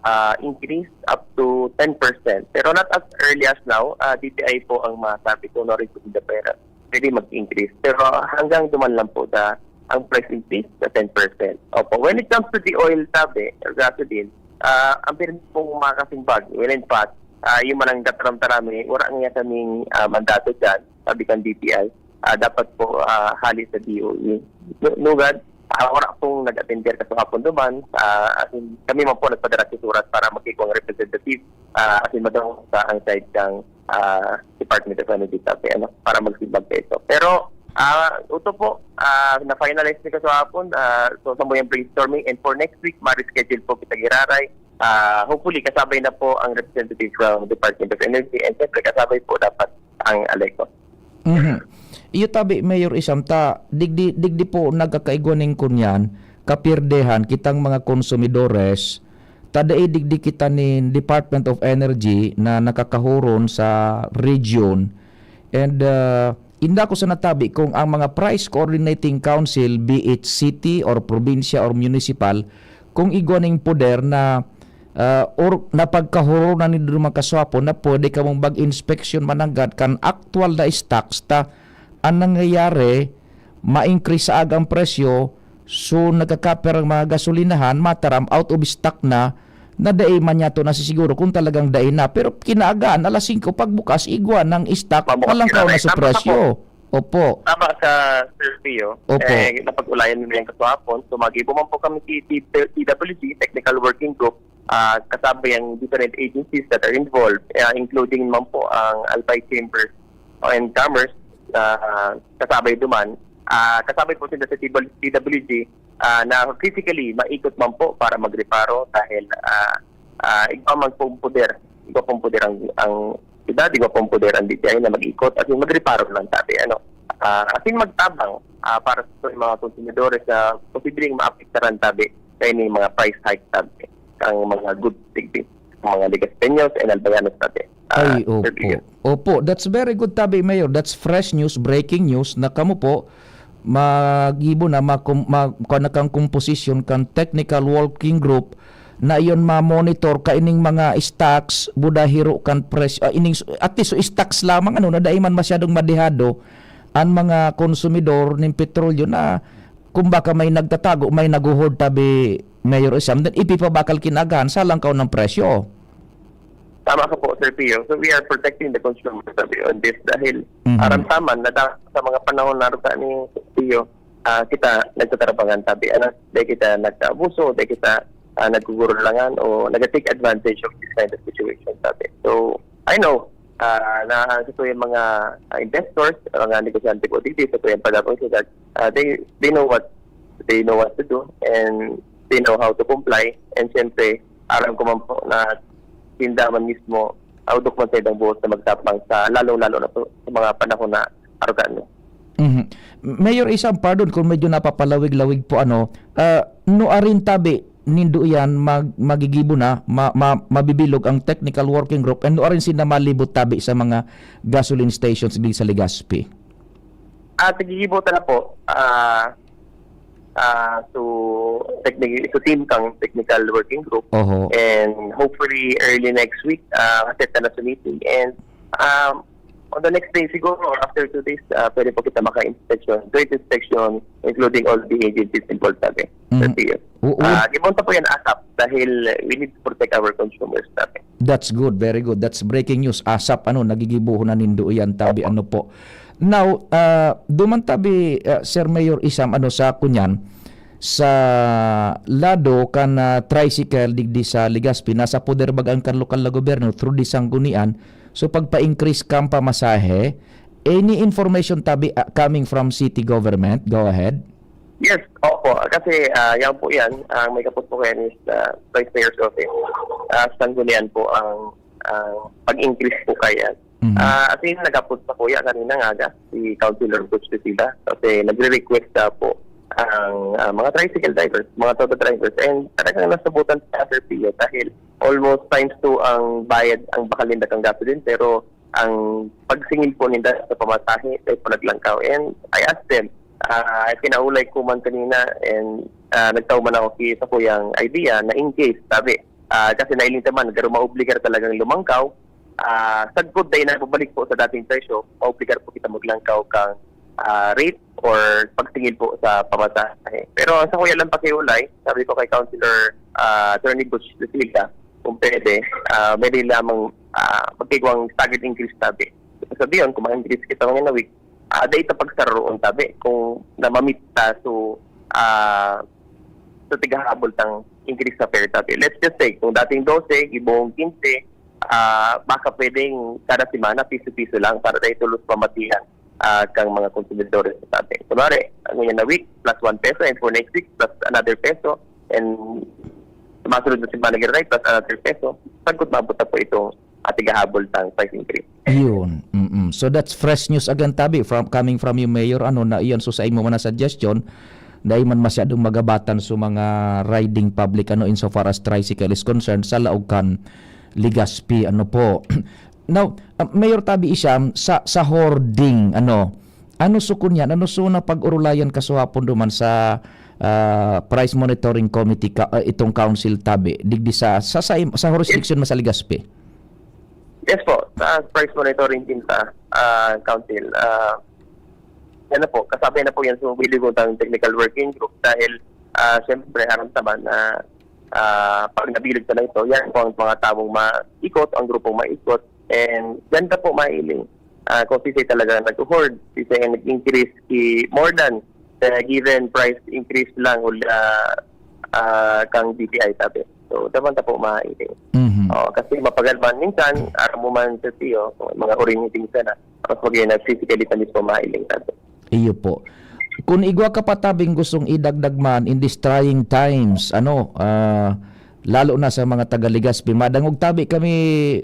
ah, increase up to ten percent. Pero not as early as now, ah, D T I po ang masabi kung ano rin po yung pera. Pwede mag-increase. Pero hanggang duman lang po sa ang price increase sa ten percent. Opo. When it comes to the oil tabi, or gasoline, ah, ang pirmi pong makakasimbag, well, in fact, ah, yung manang kataram-tarami, wala nga kaming, ah, mandato dyan, sabi kang D T I, ah, dapat po, ah, hali sa D O E. Nu-, nugad, ah, wala pong nag-attender kasi hapon duman. Ah, as in, kami man po nagpadara sa surat para makikong representative, ah, as in, madawang sa ang side ng, ah, Department of Energy sabi, ano, para magsimbag sa ito. Pero, ah, ito po, ah, na-finalize ni kasahapon, ah, so, sa muyang brainstorming, and for next week, ma-reschedule po kita giraray. Ah, hopefully, kasabay na po ang representative from Department of Energy, and siyempre, kasabay po dapat ang ALECO. Mhm. Iyo tabi, Mayor Isam, ta digdi, digdi po nagkakaigwa ning kunyan, kapirdehan, kitang mga konsumidores, ta dai digdi kita nin Department of Energy na nakakahuron sa region. And, ah, inda ko sa natabi kung ang mga price coordinating council, be it city or probinsya or municipal, kung igwa ning poder na, ah, or napagkahuron na ni duman kaswapo na pwede kamong mag-inspeksyon mananggad kan aktual na stocks ta ang nangyayari, ma-increase sa agang presyo, so nagkakaper ang mga gasolinahan, mataram out of stock na, na dai man yato nasisiguro kung talagang dai na. Pero kinaagaan, alas singko pagbukas, igwa ng stock, Pabukas malangkaw na kinaagaan. Sa Tama, tama presyo. Po. Opo. Tama ka, Sir Pio. Opo. Eh, napag-ulayan mo yan kahapon. So, mag-ibo man po kami si T-, T W G, Technical Working Group, ah, kasabay ang different agencies that are involved, ah, including man po ang Albay Chamber and Commerce, ah, kasabay duman, Ah, kasabay po sila sa T W G, ah, na physically maikot man po para magreparo dahil, ah, ah, igwa man pong poder, igwa pong poder ang, ang syudad, igwa pong poder ang D T I na mag-ikot, as in magreparo lang tabi, ano. Ah, as in magtabang, ah, para sa mga konsumidores na posibleng maapektaran tabi sa ining mga price hike tabi, ang mga goods digdi, ang mga Legazpeños and Albayanos tabi. Ah, Ay, Sir opo. Pio. Opo, that's very good tabi, Mayor. That's fresh news, breaking news na kamo po magibo na ma, ma, kuwan na kang komposisyon kan technical working group na iyon ma-monitor kaining mga stocks, buda hiro kan presyo, ah, ining, at least so stocks lamang, ano, na dai man masyadong madehado ang mga konsumidor ning petrolyo na kung baka may nagtatago, may nag-hoard tabi, Mayor Isam, then ipipabakal kinaagahan sa langkaw ng presyo. Tama ka po, Sir Pio. So we are protecting the consumer tabi on this dahil Mhm. aram taman na da- sa mga panahon na ruta ni Sir Pio, ah, kita nagtatarabangan tabi. Ano, dahil kita nagkaabuso, dahil kita ah, nagkukurulangan o nag-take advantage of this kind of situation tabi. So, I know ah, na sa yung mga ah, investors, mga negosyante po dito, sa tuyang panahon sila, ah, they, they know what they know what to do and they know how to comply. And siyempre, aram ko man po na tinda man mismo, audok man sa ibang buhos na magtapang sa lalong-lalo na po sa mga panahon na arugan. Mhm. Mayor Isam, pardon kung medyo napapalawig-lawig po, ano, ah, nuarin tabi nindo iyan mag, magigibo na, ma, ma, mabibilog ang technical working group, and nuarin sinda malibot tabi sa mga gasoline stations digdi sa Legazpi? At nagigibo ta na po ah ah to technical to team kang technical working group Oho. And hopefully early next week ah set na sa meeting and um on the next day siguro or after two days ah pwede po kita maka-inspection, joint inspection including all the agencies involved natin sa Mhm. P F. U- u- Ah, gibon ta po yan ASAP dahil we need to protect our consumers natin. That's good, very good. That's breaking news. ASAP, ano, nagigibuhon na nindo iyan, tabi, ano po. Now, ah, duman tabi, ah, Sir Mayor Isam, ano, sa kunyan, sa lado kan ah, tricycle digdi sa Legazpi, nasa poder baga kan lokal na gobyerno through di Sanggunian. So, pagpa-increase kan pamasahe, any information tabi ah, coming from city government? Go ahead. Yes, opo. Kasi ah, yan po yan. Ang may kapot po kayan is ah, Vice Mayor's Office. Ah, Sanggunian po ang, ang pag-increase po kaya. Mhm. Ah, as in, nagkapot sa kuya kanina nga aga, si Councilor Butch Lucila. Kasi nagre-request na po ang ah, mga tricycle drivers, mga toto drivers. And talagang nasabutan sa Sir Pio dahil almost times two ang bayad, ang bakal ninda kang gasolin. Pero ang pagsingil po ninda sa pamasahe, ay po naglangkaw. And I asked them, ah, kinaulay ko man kanina, and ah, nagtao man ako ki, sa kuyang idea na in case, sabi, ah, kasi nailing ta man, garo maobligar talagang lumangkaw, ah, sagkod na inababalik po sa dating presyo, maobligar po kita maglangkaw kang ah, rate or pagsingil po sa pamasahe. Pero sa kuya lang pakiulay, sabi ko kay Councilor ah, Attorney Butch Lucila, kung pwede, ah, may rin lamang ah, magkigwang staggered increase tabi. Sabi yun, kung ma-increase kita ngayon na week, ah, dahil ito pagsaroon tabi kung namamit ta so ah, sa tigahabol tang increase sa fare tabi. Let's just say, kung dating dose, gibong quince, ah, baka pwedeng kada semana, piso-piso lang para dahil tulos pamatihan ah, kang mga konsumidores sa tabi. Kunwari, ang ngayon na week, plus one peso, and for next week, plus another peso, and sa masunod na semana, giraray, plus another peso, sagkod maabot na po itong ating hahabol tang price increase. Yun. Mm-mm. So that's fresh news again, tabi, from coming from you, Mayor, ano, na iyan. So sa imo man na suggestion, dai man masyadong magabatan sa mga riding public, ano, insofar as tricycle is concerned, sa laog kan Legazpi, ano po. Now, ah, Mayor Tabi Isham, sa, sa hoarding, ano, ano so kunyan, ano so na pag-urulayan kasuhapon duman sa ah, Price Monitoring Committee, ka, ah, itong council tabi, digdi sa, sa, sa, sa jurisdiction mo sa Legazpi? Yes po, sa price monitoring din sa ah, council. Ah, yan na po, kasabi na po yan sa bilog ng technical working group dahil ah, siyempre, aram naman na ah, pag nabilog na ito, yan po ang mga taong maikot, ang grupong maikot. And yan na po mailing. Ah, kung sisay talaga nag-hoard, sisay ang nag-increase ki more than the given price increase lang uli ah, ah, kang D T I tabi. So, dapat na po mailing. Mhm. Oh, kasi mapagal man minsan, aram mo man sa tiyo, kung may mga uring hiting sana, tapos pag yun, nagsisigalit na mismo mailing natin. Iyo po. Kung igwa ka pa tabing gustong idagdag man in these trying times, ano, ah, lalo na sa mga taga Legazpi, madangog tabi kami,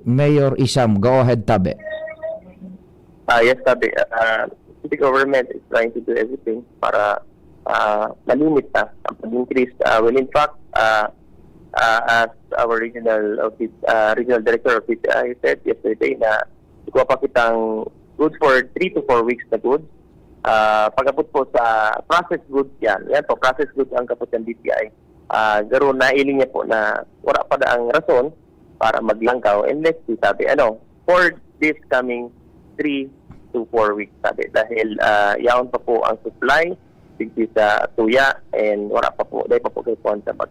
Mayor Isham. Go ahead, tabi. Ah, yes, tabi. Ah, city government is trying to do everything para ah, malimit na ang pag-increase. Ah, well, in fact, ah, ah, as our regional office, ah, regional director of C P I said yesterday na igwa pa kitang good for three to four weeks na good. Ah, pagabot po sa processed goods yan. Yan po, processed goods ang kapot ng D T I. Ah, garo nailing niya po na wala pa daang rason para maglangkaw. And let's see, sabi, ano, for this coming three to four weeks, sabi. Dahil ah, yaon pa po ang supply, digdi sa tuya, and wala pa po, dahil pa po kay kuwan sa mag,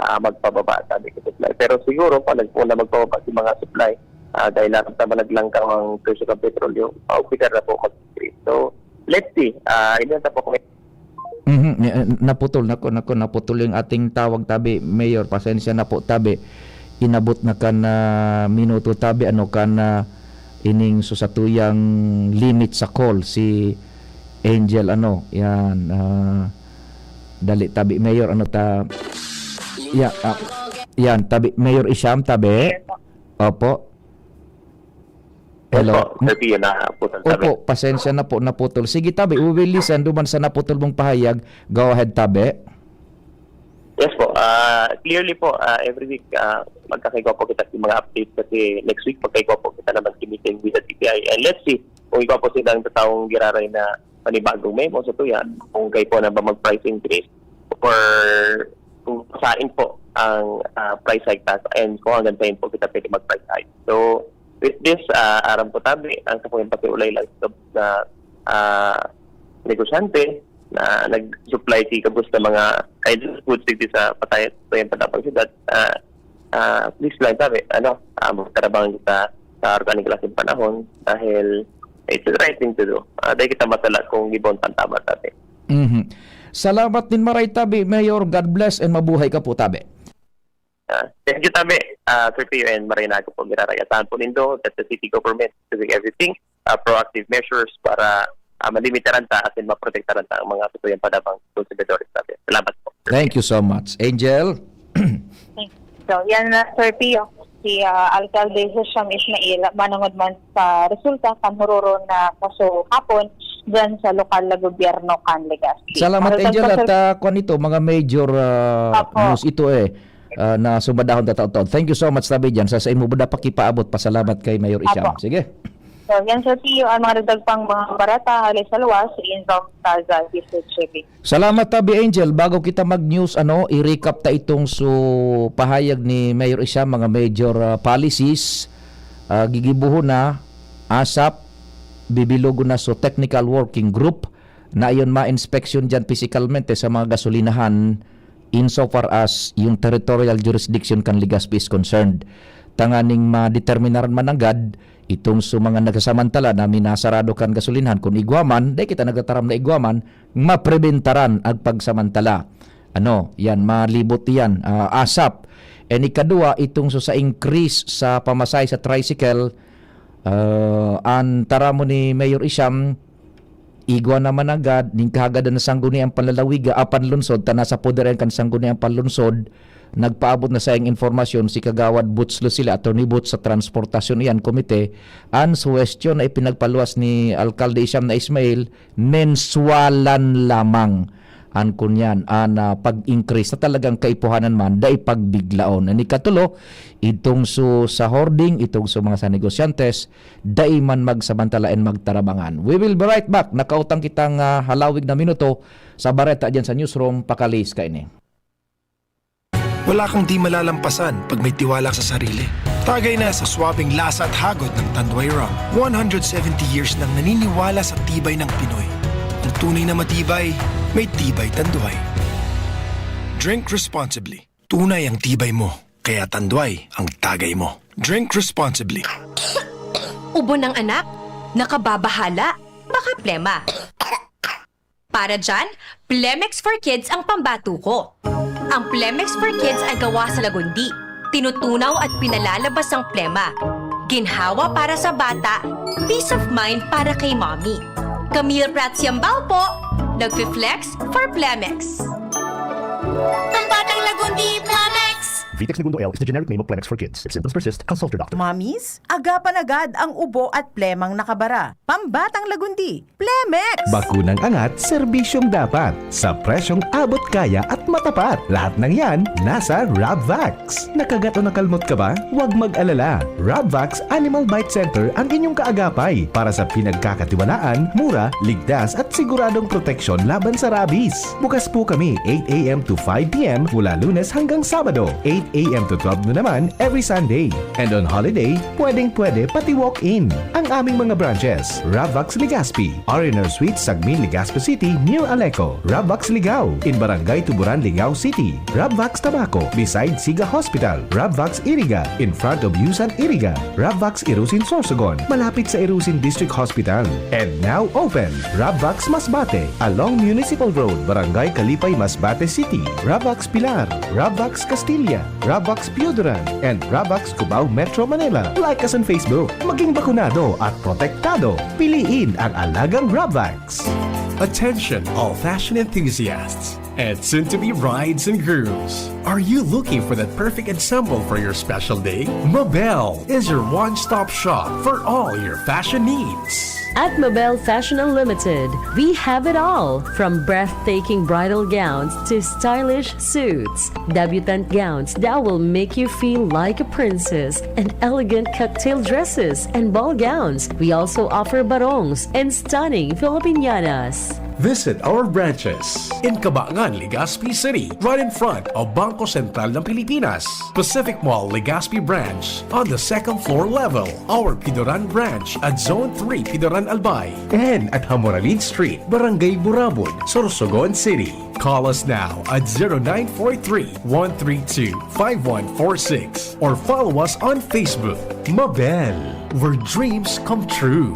ah, magpababa, sabi ko, supply. Pero siguro, kung nagpo na magpababa si mga supply, ah, dahil naramdaman naglangkaw ang presyo ng petrolyo, maugpitan na po mag-increase. So, let's see. Ah, hindi na po kung Mhm, eh, eh, naputol, nako, nako, naputol yung ating tawag, tabi, Mayor, pasensya na po, tabi. Inabot na kan ah, minuto, tabi, ano, kan ah, ining susatuyang limit sa call, si Angel, ano, yan, ah, dali, tabi, Mayor, ano ta, ya, ah, yan, tabi, Mayor Isham, tabi. Opo. Hello. Yes po, Sir Pio, naputol, tabi. Opo, pasensya na po, naputol. Sige, tabi, we will listen duman sa naputol mong pahayag. Go ahead, tabi. Yes po, ah, clearly po, ah, every week, ah, magkakaigwa po kita sa mga updates kasi next week magkaigwa po kita naman kimiting with the T P I. And let's see kung igwa po silang taong giraray na panibagong memo sa tuya, kung kayo po na ba mag-price increase or kung pasain po ang ah, price hike taas and kung hanggang saan po kita pwede mag-price hike. So, with this, ah, aram ko, tabi, ang sa pong pakiulay lang sa, sa ah, negosyante na nag-supply si kabus na mga items, goods digdi sa patay, patay ang panapang syudad, ah, ah, please lang, tabi, ano, ah, magtarabang kita sa organic klaseng panahon dahil it's the right thing to do. Ah, dahil kita masala kung gibon pantama, tabi. Mhm. Salamat nin maray, tabi, Mayor. God bless and mabuhay ka po, tabi. Ah, thank you, tabi. Ah, Sir Pio and Marina, ako po, giraray. Asahan po nindo that the city government is doing everything, ah, proactive measures para ah, malimitaran ta asin maprotektaran ta ang mga tutuyang panabang konsumidores natin. Salamat po. Thank you so much. Angel? So, yan na, Sir Pio. Si ah, Alcalde Hisham Ismail, manungod man sa resulta kan huroron na kaso hapon dyan sa lokal na gobyerno kan Legazpi. Salamat, Marutan Angel. pa, At Sir ah, kwan ito, mga major ah, Apo. news ito eh. Ah, na sumadahon tataon-taon. Thank you so much, tabi, dyan. Sa, sa imo ba na pakipaabot? Pasalamat kay Mayor Isham. Apo. Sige. So, yan, Sir Pio, ang mga dagdag pang mga barata hali sa luwas, iinform sa Zaldi Sir Chevy. Salamat, tabi, Angel. Bago kita mag-news, ano, i-recap ta itong su pahayag ni Mayor Isham, mga major ah, policies, ah, gigibuhon na, ASAP, bibilogon na su technical working group na iyon ma-inspeksyon dyan pisikalmente sa mga gasolinahan insofar as yung territorial jurisdiction kan Legazpi is concerned. Tanganing madeterminaran man nanggad itong su mga nagsasamantala na minasarado kan gasolinahan, kung igwa man, dai kita nagtataram na igwa man, mapreventaran ag pagsamantala. Ano, yan, malibot yan, ah, ASAP. And ikadua, itong su sa increase sa pamasahe sa tricycle, ah, an taramo ni Mayor Isham, igwa naman nanggad, nin kahagadan na sangguniang panlalawiga, ah, panlunsod, ta nasa poder yan kan sangguniang panlunsod, nagpaabot na saiyang impormasyon si Kagawad Boots Lucila, Attorney Boots sa Transportasyon iyan Komite, an suwestyon na ipinagpaluwas ni Alkalde Isham na Ismail, menswalan lamang. An kunyan, an ah, pag-increase na talagang kaipuhanan man, dai pagbiglaon. An ikatulo, itong su sa hoarding, itong su mga sa negosyantes, dai man magsamantala and magtarabangan. We will be right back. Nakautang kitang ah, halawig na minuto sa bareta dyan sa newsroom. Pakalihis kaini. Wala kang di malalampasan pag may tiwala sa sarili. Tagay na sa swabing lasa at hagod ng Tanduay Rum. One hundred seventy years nang naniniwala sa tibay ng Pinoy. Ang tunay na matibay, may tibay Tanduay. Drink responsibly. Tunay ang tibay mo, kaya Tanduay ang tagay mo. Drink responsibly. Ubo ng anak, nakababahala, baka plema. Para dyan, Plemex for Kids ang pambato ko. Ang Plemex for Kids ay gawa sa lagundi. Tinutunaw at pinalalabas ang plema. Ginhawa para sa bata, peace of mind para kay mommy. Camille Prats Yambao po! Nagfi-flex for Plemex. Ang batang Lagundi, Plemex! Vitex Negundo L is the generic name of Plemex for kids. If symptoms persist, consult your doctor. Mommies, agapan agad ang ubo at plemang nakabara. Pambatang Lagundi, Plemex! Bakunang angat, serbisyong dapat, sa presyong abot kaya at matapat. Lahat ng yan, nasa Rabvax. Nakagat o nakalmot ka ba? Huwag mag-alala. Rabvax Animal Bite Center ang inyong kaagapay para sa pinagkakatiwalaan, mura, ligtas at siguradong proteksyon laban sa rabies. Bukas po kami eight a m to five p m mula Lunes hanggang Sabado, eight a m to twelve noon naman every Sunday. And on holiday, pwedeng-pwede pati walk-in. Ang aming mga branches, Rabvax Legazpi, R and R Suite, Sagmin, Legazpi City, near Aleco, Rabvax Ligao, in Barangay Tuburan, Ligao City, Rabvax Tabaco, beside Siga Hospital, Rabvax Iriga, in front of Yusan Iriga, Rabvax Irusin Sorsogon, malapit sa Irusin District Hospital. And now open, Rabvax Masbate, along Municipal Road, Barangay Kalipay, Masbate City, Rabvax Pilar, Rabvax Castilla, Rabvax Pioduran, and Rabvax Cubao, Metro Manila. Like us on Facebook. Maging bakunado at protektado. Piliin ang alagang Rabvax. Attention, all fashion enthusiasts and soon-to-be brides and grooms. Are you looking for that perfect ensemble for your special day? Mabel is your one-stop shop for all your fashion needs. At Mabel Fashion Unlimited, we have it all, from breathtaking bridal gowns to stylish suits, debutante gowns that will make you feel like a princess, and elegant cocktail dresses and ball gowns. We also offer barongs and stunning Filipinianas. Visit our branches in Cabangan, Legazpi City, right in front of Bangko Sentral ng Pilipinas, Pacific Mall, Legazpi Branch, on the second floor level, our Pidoran Branch at Zone three, Pidoran, Albay, and at Hamoralin Street, Barangay Burabon, Sorsogon City. Call us now at zero nine four three, one three two, five one four six or follow us on Facebook. Mabel, where dreams come true.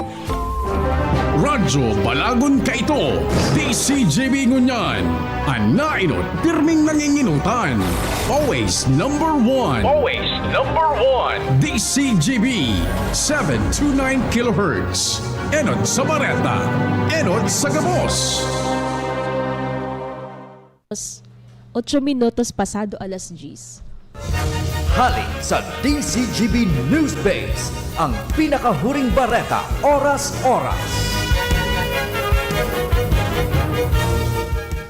Radyo Balagon kaito, D C G B ngunyan. An naenot, pirming nangingenotan. Always number one. Always number one. D C G B, seven two nine kilohertz. Enot sa bareta, enot sa gabos. Otso minutos pasado alas diyes. Hali sa D C G B News Base, ang pinakahuring bareta, oras-oras.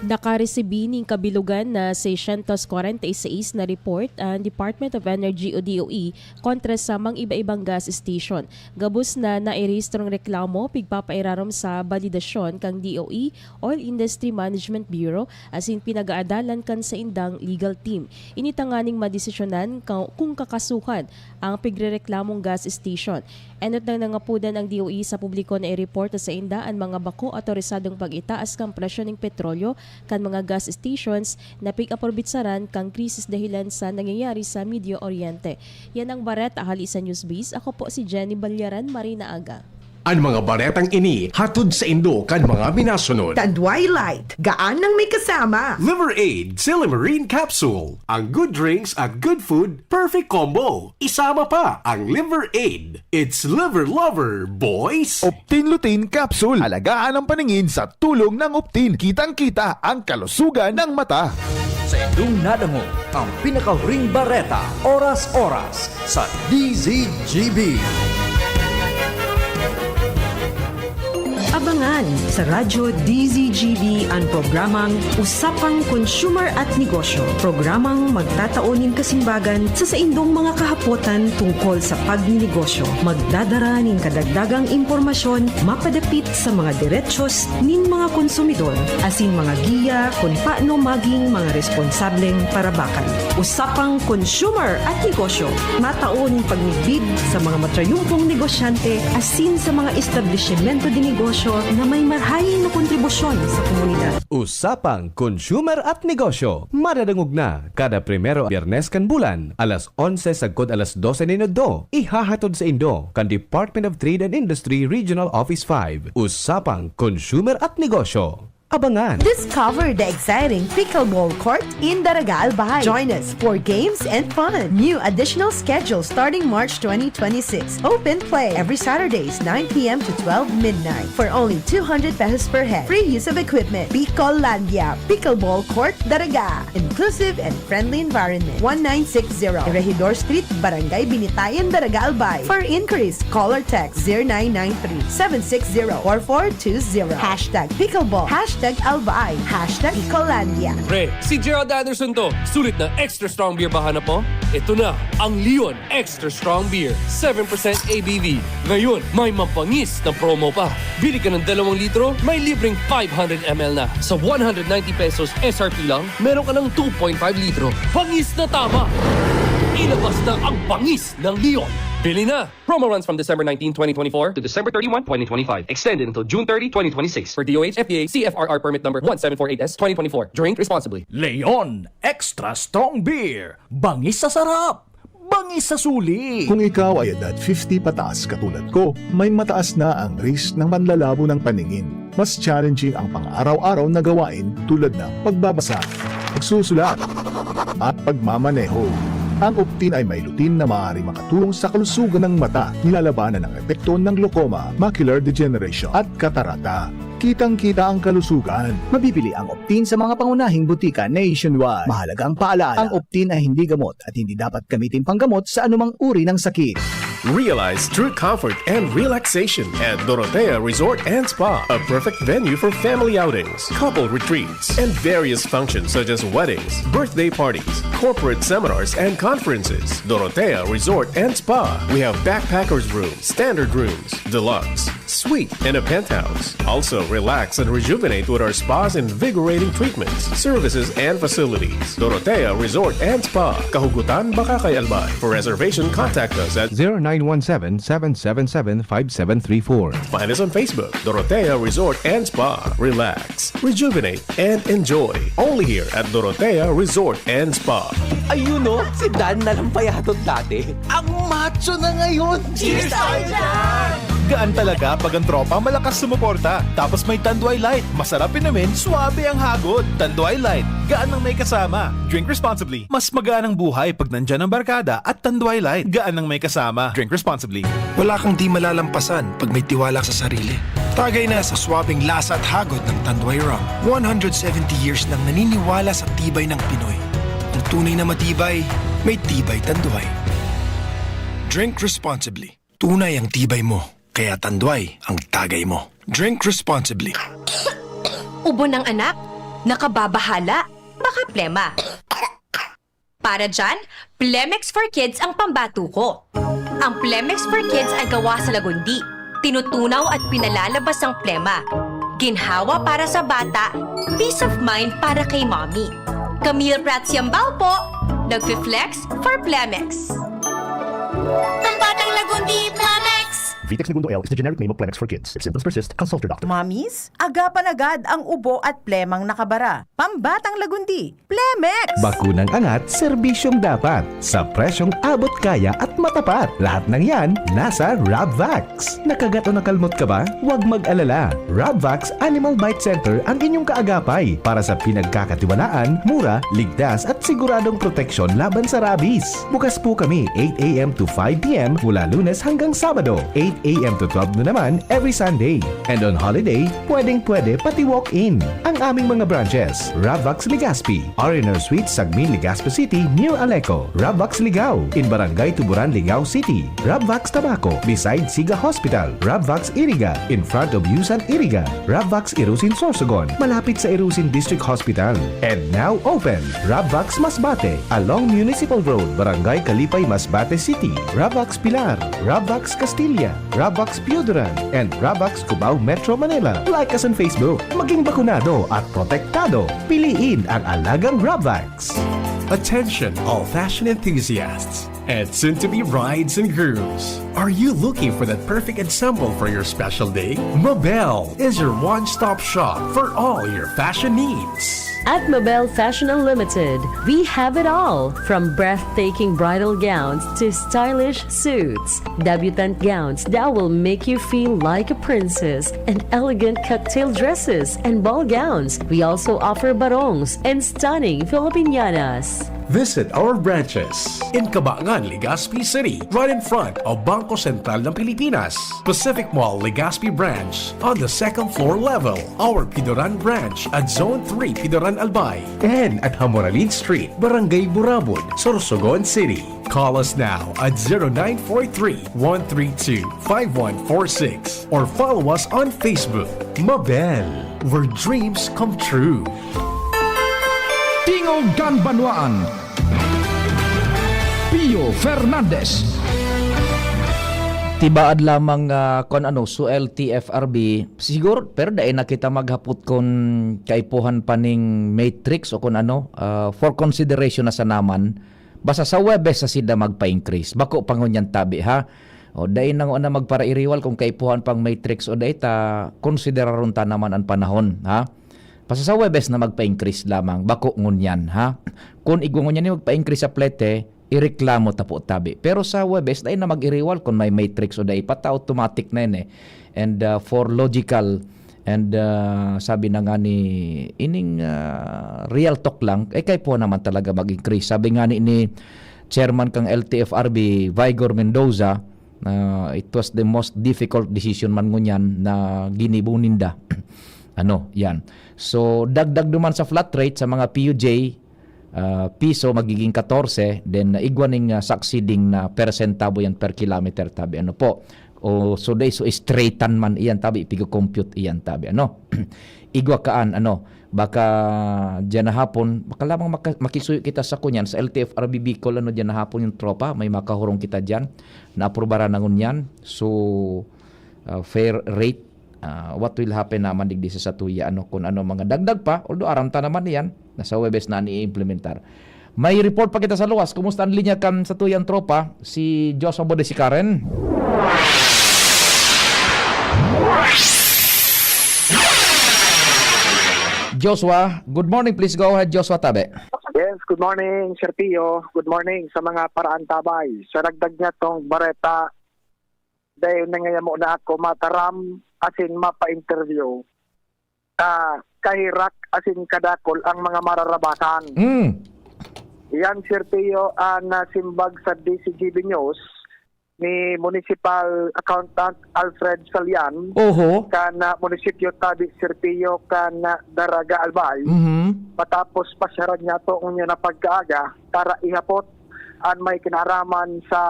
Nakaresibi nin kabilogan na seiscientos kwarenta y seis na report ang Department of Energy o D O E kontra sa mga iba-ibang gas station. Gabos na nairehistrong reklamo pigpapairarom sa balidasyon kan D O E, Oil Industry Management Bureau, asin pinag-aadalan kan saindang legal team. Ini tanganing madesisyonan ka-, kung kakasuhan ang pigrereklamong gas station. Enot nang nangapodan ang D O E sa publiko na i-report sa sainda an mga bako otorisadong pag-itaas kan presyo nin petrolyo kan mga gas stations na pig-aprovetsaran kan krisis dahilan sa nangyayari sa Medio Oriente. Yan ang bareta hali sa Newsbiz. Ako po si Jenny Balyaran, marhay na aga. An mga baretang ini hatod saindo kan mga minasunod. Tandway Light, gaan nang may kasama. Liver Aid, Silimarin Capsule. Ang good drinks at good food, perfect combo. Isama pa ang Liver Aid. It's Liver Lover, boys! Optin Lutein Capsule. Alagaan ang paningin sa tulong ng Optin. Kitang-kita ang kalusugan ng mata. Sa indong nadangog, ang pinakahuring bareta, oras-oras, sa D Z G B. Abangan sa Radyo D Z G B an programang Usapang Consumer at Negosyo, programang magtatao nin kasimbagan sa saindong mga kahapotan tungkol sa pagninegosyo. Magdadara nin kadagdagang impormasyon mapadapit sa mga derechos nin mga konsumidor asin mga giya kun paano maging mga responsableng parabakan. Usapang Consumer at Negosyo, matao nin pagmidbid sa mga matrayumpong negosyante asin sa mga establisimento de negosyo na may marhay na kontribusyon sa komunidad. Usapang Consumer at Negosyo, madadangog na kada primero Biyernes kan bulan, alas onse sagkod alas dose nin udto. Ihahatod saindo kan Department of Trade and Industry Regional Office five. Usapang Consumer at Negosyo. Abangan! Discover the exciting pickleball court in Daraga, Albay. Join us for games and fun. New additional schedule starting March twenty twenty-six. Open play every Saturdays, nine p.m. to twelve midnight, for only two hundred pesos per head. Free use of equipment. Bicolandia Pickleball Court, Daraga. Inclusive and friendly environment. One nine six zero Regidor Street, Barangay Binitayan, Daraga, Albay. For inquiries, call or text zero nine nine three, seven six zero, four four two zero. Hashtag pickleball, hashtag Albay, hashtag Bicolandia. Pre, si Gerald Anderson to. Sulit na extra strong beer ba hanap mo? Ito na, ang Leon Extra Strong Beer. seven percent A B V. Ngayon, may mabangis na promo pa. Bili ka ng dalawang litro, may libreng five hundred M L na. Sa one hundred ninety pesos S R P lang, meron ka ng two point five litro. Bangis na tama! Ilabas na ang bangis ng Leon. Bili na! Promo runs from December nineteen, twenty twenty-four to December thirty-one, twenty twenty-five. Extended until June thirty, twenty twenty-six. For D O H, F D A, C F R R permit number one seven four eight S, twenty twenty-four. Drink responsibly. Leon Extra Strong Beer. Bangis sa sarap, bangis sa suli. Kung ikaw ay edad fifty pataas katulad ko, may mataas na ang risk ng panlalabo ng paningin. Mas challenging ang pang-araw-araw na gawain tulad ng pagbabasa, pagsusulat, at pagmamaneho. Ang Optin ay may lutein na maaari makatulong sa kalusugan ng mata, nilalabanan ang epekto ng glaucoma, macular degeneration, at katarata. Kitang-kita ang kalusugan. Mabibili ang Optin sa mga pangunahing butika nationwide. Mahalagang paalaala, ang Optin ay hindi gamot at hindi dapat gamitin panggamot sa anumang uri ng sakit. Realize true comfort and relaxation at Dorotea Resort and Spa, a perfect venue for family outings, couple retreats, and various functions such as weddings, birthday parties, corporate seminars, and conferences. Dorotea Resort and Spa. We have backpackers room, standard rooms, deluxe, suite, and a penthouse. Also, relax and rejuvenate with our spa's invigorating treatments, services, and facilities. Dorotea Resort and Spa, Kahugutan, Bacacay, Albay. For reservation, contact us at zero nine one seven, seven seven seven, five seven three four. Find us on Facebook, Dorotea Resort and Spa. Relax, rejuvenate, and enjoy. Only here at Dorotea Resort and Spa. Ayun, no? Si Dan na lang payatot dati. Ang macho na ngayon! Cheers tayo dyan! Gaan talaga pag ang tropa malakas sumuporta. Tapos may Tanduay Light, masarap inumin, suabe ang hagod. Tanduay Light, gaan ng may kasama. Drink responsibly. Mas magaan ang buhay pag nandyan ang barkada at Tanduay Light, gaan ng may kasama. Drink responsibly. Wala kang di malalampasan pag may tiwala sa sarili. Tagay na sa suabing lasa at hagod ng Tanduay Rum. One hundred seventy years nang naniniwala sa tibay ng Pinoy. Ang tunay na matibay, may tibay Tanduay. Drink responsibly. Tunay ang tibay mo, kaya Tanduay ang tagay mo. Drink responsibly. Ubo ng anak? Nakababahala? Baka plema. Para dyan, Plemex for Kids ang pambato ko. Ang Plemex for Kids ay gawa sa lagundi. Tinutunaw at pinalalabas ang plema. Ginhawa para sa bata, peace of mind para kay mommy. Camille Prats Yambao po, nagfi-flex for Plemex. Pambatang Lagundi, Plemex! Vitex Negundo L is the generic name of Plemex for kids. If symptoms persist, consult your doctor. Mommies, agapan agad ang ubo at plemang nakabara. Pambatang Lagundi, Plemex! Bakunang angat, serbisyong dapat. Sa presyong abot kaya at matapat. Lahat ng yan, nasa Rabvax. Nakagat o nakalmot ka ba? Huwag mag-alala. Rabvax Animal Bite Center ang inyong kaagapay para sa pinagkakatiwalaan, mura, ligtas at siguradong proteksyon laban sa rabies. Bukas po kami eight a.m. to five p.m. mula Lunes hanggang Sabado, eight a.m. to twelve noon naman every Sunday. And on holiday, pwedeng-pwede pati walk-in. Ang aming mga branches, Rabvax Legazpi, R and R Suite, Sagmin, Legazpi City, near Aleco. Rabvax Ligao, in Barangay Tuburan, Ligao City. Rabvax Tabaco, beside Siga Hospital. Rabvax Iriga, in front of Yusan Iriga. Rabvax Irusin Sorsogon, malapit sa Irusin District Hospital. And now open, Rabvax Masbate, along Municipal Road, Barangay Kalipay, Masbate City. Rabvax Pilar, Rabvax Castilla, Rabvax Pioduran, and Rabvax Cubao, Metro Manila. Like us on Facebook. Maging bakunado at protektado. Piliin ang alagang Rabvax. Attention, all fashion enthusiasts and soon-to-be brides and grooms. Are you looking for that perfect ensemble for your special day? Mabel is your one-stop shop for all your fashion needs. At Mabel Fashion Unlimited, we have it all, from breathtaking bridal gowns to stylish suits, debutante gowns that will make you feel like a princess, and elegant cocktail dresses and ball gowns. We also offer barongs and stunning Filipinianas. Visit our branches in Cabangan, Legazpi City, right in front of Bangko Sentral ng Pilipinas. Pacific Mall, Legazpi Branch, on the second floor level. Our Pidoran Branch at Zone three, Pidoran Albay. And at Hamoralin Street, Barangay Burabod, Sorsogon City. Call us now at zero nine four three, one three two, five one four six or follow us on Facebook. Mabel, where dreams come true. Tingog kan Banwaan, Pio Fernandez. Tibaad lamang, ah, kun ano, so L T F R B, siguro, pero dai na kita maghapot kun kaipuhan pa ning matrix o kun ano, ah, for consideration na sa naman. Basta sa Huwebes sa sida magpa-increase. Bako pa ngunyan tabi, ha? O, dai na ngona magparairiwal kung kaipuhan pang matrix o dai ta, konsideraron ta naman an panahon, ha? Basta sa Huwebes na magpa-increase lamang, bako ngunyan, ha? Kun igwa ngunyan ni magpa-increase sa plete, ireklamo ta po tabi. Pero sa Huwebes, dai na mag-iriwal kung may matrix o dai pa ta, automatic na yan eh. And, uh, for logical, and, uh, sabi na nga ni ining, uh, real talk lang, eh, kaipuhan naman talaga mag-increase. Sabi nga ni, ni Chairman kang L T F R B, Vigor Mendoza, uh, it was the most difficult decision man ngunyan na ginibo ninda. Ano, yan. So, dagdag duman sa flat rate sa mga P U J, ah, piso, magiging katorse, then, ah, igwa ning, ah, succeeding na persentabo yan per kilometer, tabi, ano po. O, so, dai, so, straightan man iyan, tabi, ipigo-compute iyan, tabi, ano. Igwa kaan, ano, baka diyan na hapon, baka lamang maka-, makisuyo kita sa kunyan, sa L T F R B Bicol, ano, diyan na hapon yung tropa, may makahurong kita diyan, naaprubaran na ngunyan. So, ah, fair rate, ah, what will happen naman digdi sa satuya, ano, kung ano mga dagdag pa, although aram ta naman iyan, nasa Huwebes na ni implementar. May report pa kita sa luwas. Kumusta ang linya kan satuyang tropa? Si Joshua Bodesi Karen. Joshua, good morning. Please go ahead, Joshua Tabe. Yes, good morning, Sir Pio. Good morning sa mga paraantabay. Sa dagdag niya tong bareta, dai na ngaya mo na ako mataram asin mapa-interview. Ah, kahirak asin kadakol ang mga mararabasan. Mm. Yan, Sir Teo, ang nasimbag sa D C G B News ni Municipal Accountant Alfred Salian Oho. kan, ah, munisipyo tabi, Sir Teo, kan, ah, Daraga Albay. Mhm. Matapos pasyaran niya to ngunyan na pagkaaga para ihapot an may kinaaraman sa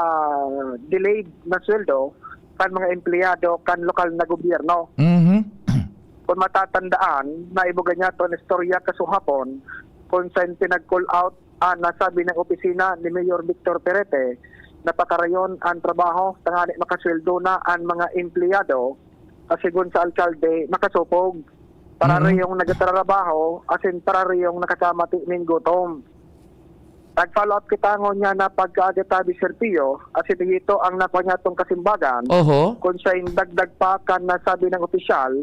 delayed na sweldo kan mga empleyado kan lokal na gobyerno. Mhm. Kung matatandaan, naibugan niya to an istorya kasuhapon kung saan pinag-call out ang nasabi ng opisina ni Mayor Victor Perete na pakarayon ang trabaho tanganing makasweldo na ang mga empleyado, ah, sigon sa alkalde, makasupog. Parareyong nagtatrabaho, asin parareyong nakakamati nin gutom. Nag-follow up kita ngunyan na pagkaagatabi, Sir Pio, asin ito ang nakuha niya tong kasimbagan, Oho. kung siya yung dagdag pa kan nasabi ng opisyal,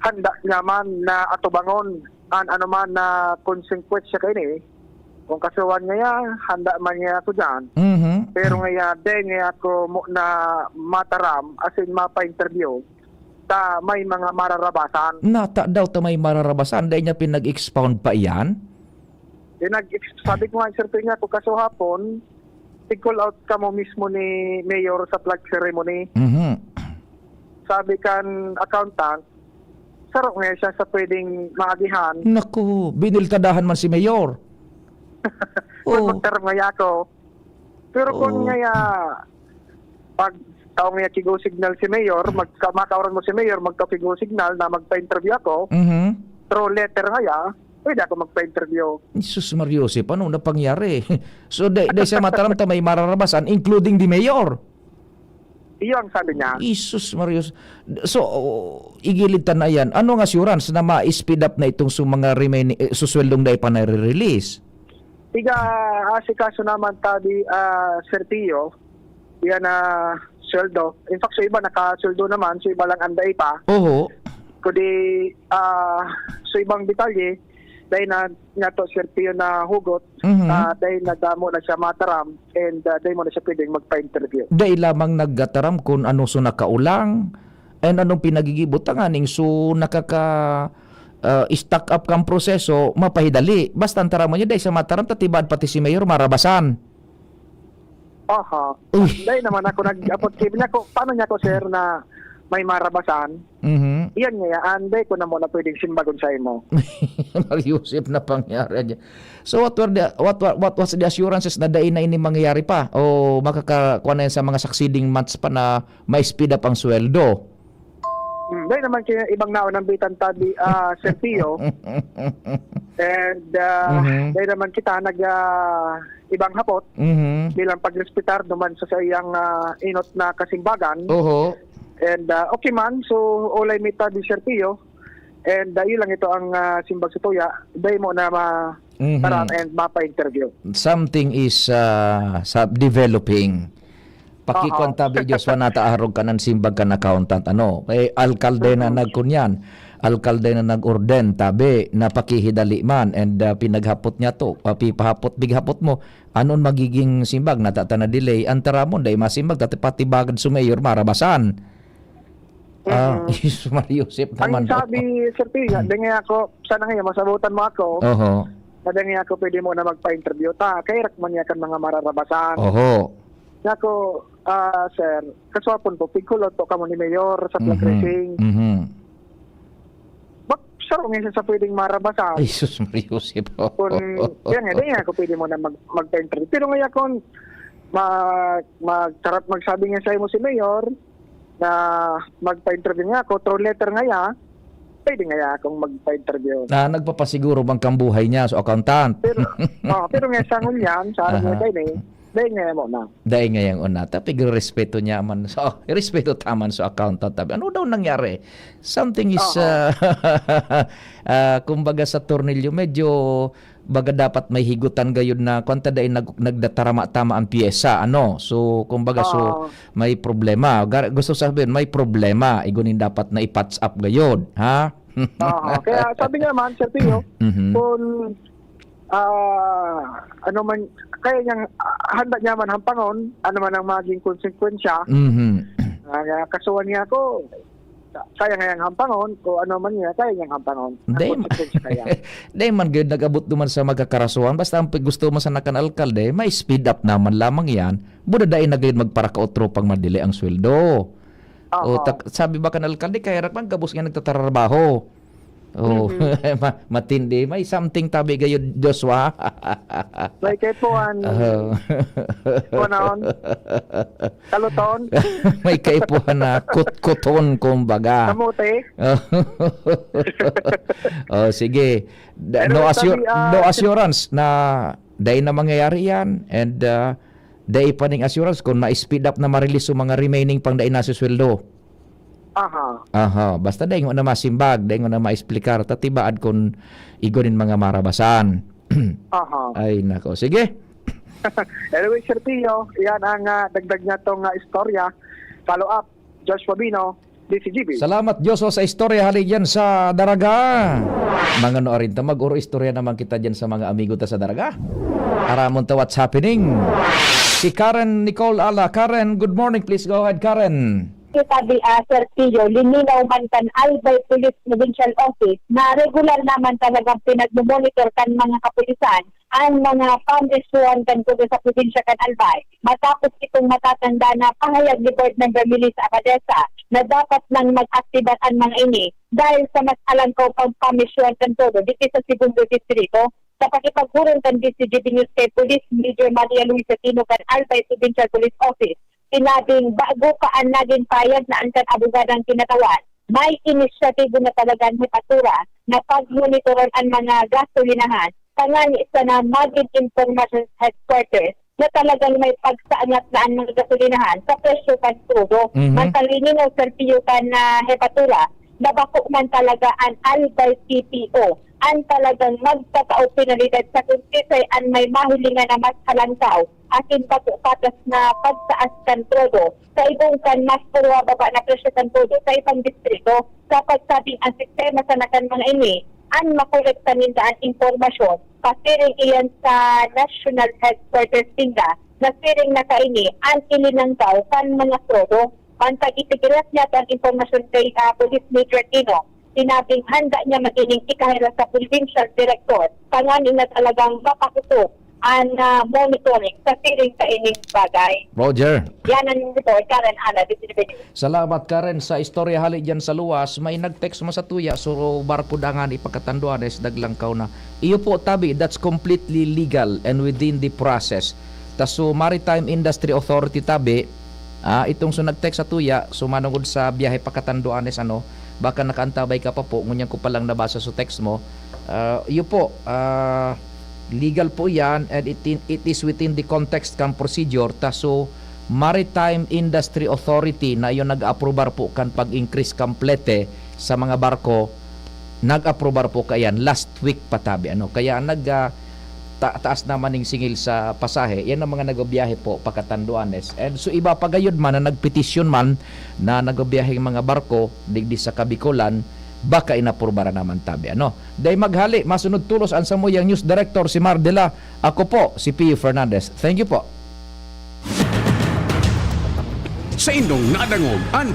handa niya man na atubangon an anoman na konsekwensya kaini. Kung kasuhan niya, handa man niya ako dyan. Mhm. Pero ngaya, dai ngaya ako mo na mataram, asin mapa-interview, ta may mga mararabasan. Nata daw ta may mararabasan, dai niya pinag-expound pa iyan? Pinag-ex-, sabi ko nga, Sir Peña, kung kasuhapon, tig-call out kamo mismo ni Mayor sa flag ceremony. Mhm. Sabi kan accountant, saro nga siya sa pwedeng maagihan. Naku, binilkadahan man si Mayor. Kung Oo. magtaram ngaya ako. Pero kung Oo. ngaya, pag taong ngaya kigo signal si Mayor, magka-, makauran mo si Mayor, magka-kigo signal na magpa-interview ako, Mhm. through letter ngaya, pwede ako magpa-interview. Jesus Maria Joseph, ano na pangyari? So, dai, dai siya mataram ta may mararabasan, including the mayor. Iyo ang sabi niya. Jesus Maria Joseph. So, igilid ta na yan. Ano ang assurance na ma-speed up na itong su-, mga remaining, eh, susweldong dai pa nare-release? Iga, asikaso naman tabi, ah, Sir Tio, yan na sweldo. In fact, sa iba nakasweldo naman, sa iba lang ang dai pa. Oho. Kundi, ah, sa ibang detalye, Dahil na, nga to, Sir Pio, na hugot, Mhm. ah, dahil na damo na siya mataram, and, ah, dahil mo na siya pwedeng magpa-interview. Dai lamang nagataram kun ano so nakaulang, and anong pinagigibo tanganing so nakaka-, ah, stuck up kang proseso, mapahidali. Basta ang taram mo niya, dai sa mataram, ta tibaad pati si Mayor, marabasan. Aha. Uy. Dai naman ako nag-apot kay niya ko, paano niya ko, sir, na may marabasan? Mhm. Iyan nga, yan, dai ko na muna pwedeng simbagon sa imo. Maryosep na pangyari niya. So, what were the, what, what, what was the assurances na dai na ini mangyayari pa? O makaka-, kuha na yan sa mga succeeding months pa na ma-speed up ang sweldo? Hmm, dai naman kaya ibang naon ang bitan tabi, ah, Sir Pio. And, ah, Mhm. dai naman kita nag, ah, ibang hapot Mhm. bilang pagrespetar duman sa saiyang, ah, inot na kasimbagan. Oho. And, ah, okay man, so, olay mi tabi, Sir Pio. And, ah, yun lang ito ang, ah, simbag sa tuya. Dai mo na ma-, Mhm. taram and mapa-interview. Something is, ah, sa developing. Pakikuan Oo. tabi, Joshua, nata arog ka nan simbag kan accountant, ano? Eh, alkalde na Mm. nagkunyan. Alkalde na nag-orden, tabi, na pakihidali man. And, ah, pinaghapot niya to. Ah, pipahapot, bighapot mo. Anon magiging simbag? Nata ta na delay. Ang taramon, dai masimbag. Tati pati bagad sa mayor, marabasan. Ah, Mhm. Jesus Maria Joseph Ang naman, oh. sabi, Sir Pia, Hmm. dai ngaya ako, sana ngayon, masabutan mo ako, Oho. na dai ngaya ako pwede mo na magpa-interview ta. Kaya rak man niya kan mga mararabasan. Oho. Nga ako, ah, sir, kaswapon po, pigkulot po kamo ni Mayor sa flag Mhm. raising. Mhm. Bak-, saro nga siya sa pwedeng marabasan. Ay, Jesus Maria Joseph. Kung, yan nga, dai nga ako pwede mo na mag-, magpa-interview. Pero ngaya kung ma-, magtarap, magsabi nga sa imo si Mayor, na magpa-interview nga ako, through letter ngaya, pwede ngaya akong magpa-interview. Ah, nagpapasiguro bang kang buhay niya, so accountant? Pero, oh, pero nga sa ngunyan, sa araw Aha. nga tayo na eh, dai nga mo na. Dai nga yang una. Tapi respeto niya man. So, respeto ta man sa accountant. Tapi, ano daw nangyari? Something is, Aha. ah, ah, kumbaga sa tornilyo, medyo baga dapat may higutan gayud na, kwan ta, dai nag-, nagdatarama-tama ang pyesa, ano? So, kumbaga, so, Oo. may problema. Gar-, gusto sabihin, may problema. Igo nin dapat na i-patch up gayud, ha? Oo. Kaya sabi nga man, Sir Pio, Mhm. kung, ah, ano man, kaya niyang, ah, handa niya man hampangon, ano man ang maging konsekwensya, Mhm. ah, kasuhan niya ako, kaya ngayang hampangon, o ano man niya, kaya niyang hampangon. Ang Dai ma-, konsekwensya kaya. dai man gayud nag-abot duman sa magkakarasuhan. Basta ang pag-, gusto man sana kan alkalde, ma-speed up naman lamang yan. Buda dai na gayud magparakaotro pang madili ang sweldo. Oo. O, tak-, sabi ba kan alkalde, kaya rak man, gabos nga nagtatrabaho. Oh, Mhm. ma-, matindi. May something tabi gayud, Joshua. May kaipuhan. Oh. Kunaon. Kaluton. May kaipuhan na kutkuton, kumbaga. Kamote. Oh, sige. Da-, Pero no assur-, sabi, ah, no si- assurance na dai na mangyayari yan and, ah, dai pa ning assurance kung ma-speed up na ma-release yung mga remaining pang dai nasisweldo. Aha. Aha, basta dai ngona masimbag, dai ngona maexplikar, ta tibaad kun igo nin mga marabasan. Aha. Ay, nako. Sige. Anyway, Sir Pio, yan ang, ah, dagdag niya tong, ah, istorya. Follow up, Josh Fabino, D C G B. Salamat, Joshua, sa istorya hali dyan sa Daraga. Mga no arin ta, mag-oro istorya naman kita dyan sa mga amigo ta sa Daraga. Aramon ta what's happening. Si Karen Nicole Ala. Karen, good morning. Please go ahead, Karen. Sabi, ah, Sir Pio, lininaw man kan Albay Police Provincial Office na regular naman talagang pinagmomonitor kan mga kapulisan ang mga pamisyuhan kan Podo sa probinsya kan Albay. Matapos itong matatanda na pahayag ni Board Member Melissa Abadesa na dapat nang mag-aktibar an mga ini dahil sa mas alangkaw pang pamisyuhan kan Podo dito sa Segundo Distrito. Sa pakipagpurong kan D C G B News kay Police Major Maria Luisa Tino kan Albay Provincial Police Office, sinabing bago pa an naging payag na an kan abogadang kinatawan, may inisyatibo na talaga an hepatura na pagmonitoran an mga gasolinahan, tanganing sana magin impormasyon sa headquarters na talagang may pagsaangat na an mga gasolinahan sa presyo kan krudo. Mhm. Masalinin o serbiyo kan, ah, hepatura na bako man talaga an Albay P P O an talagang magtatao penalidad sa kung kisay an may mahilingan na mas halangkaw asin bako patas na pagtaas kan krudo sa ibong kan mas purwa baba na presyo kan krudo sa ibang distrito. Sa pagsabing ang sistema sana kan mga ini an makolekta ninda an impormasyon, pasiring iyan sa National Headquarters ninda, na siring na kaini an ilinanggaw kan mga krudo. An pag-isiglas niya kan impormasyon kay, ah, Police Major Tino, sinabing handa niya magiging ikahiras sa provincial director, tanganing na talagang mapakosog an, ah, monitoring sa siring kaining bagay. Roger. Yan ang report, Karen Ana, Disidibedo. Salamat, Karen, sa istorya hali dyan sa luwas. May nag-text mo sa tuya, so barko dangan ipakatanduanes, daglangkaw na. Iyo po, tabi, that's completely legal and within the process. Ta so Maritime Industry Authority, tabi, ah, itong so nag-text sa tuya, so manungod sa biyahe pakatanduanes, ano, baka nakaantabay ka pa po, ngunyan ko palang nabasa sa text mo. Ah, iyo po, ah, legal po yan and it, it is within the context kan procedure. Ta so Maritime Industry Authority na iyo nag-aprobar po kan pag-increase kan plete sa mga barko, nag-aprobar po kaiyan last week pa, tabi, ano. Kaya nag, ah, ta-, taas naman ning singil sa pasahe, yan ang mga nagbibiyahe po pakatanduanes. And so iba pa gayud man na nagpetisyon man na nagbibiyaheng mga barko digdi sa Kabikolan, baka inaprubaran naman, tabi, ano. Dai maghali, masunod tolos an samuyang news director, si Mar Dela. Ako po, si Pio Fernandez. Thank you po. Saindong nadangog an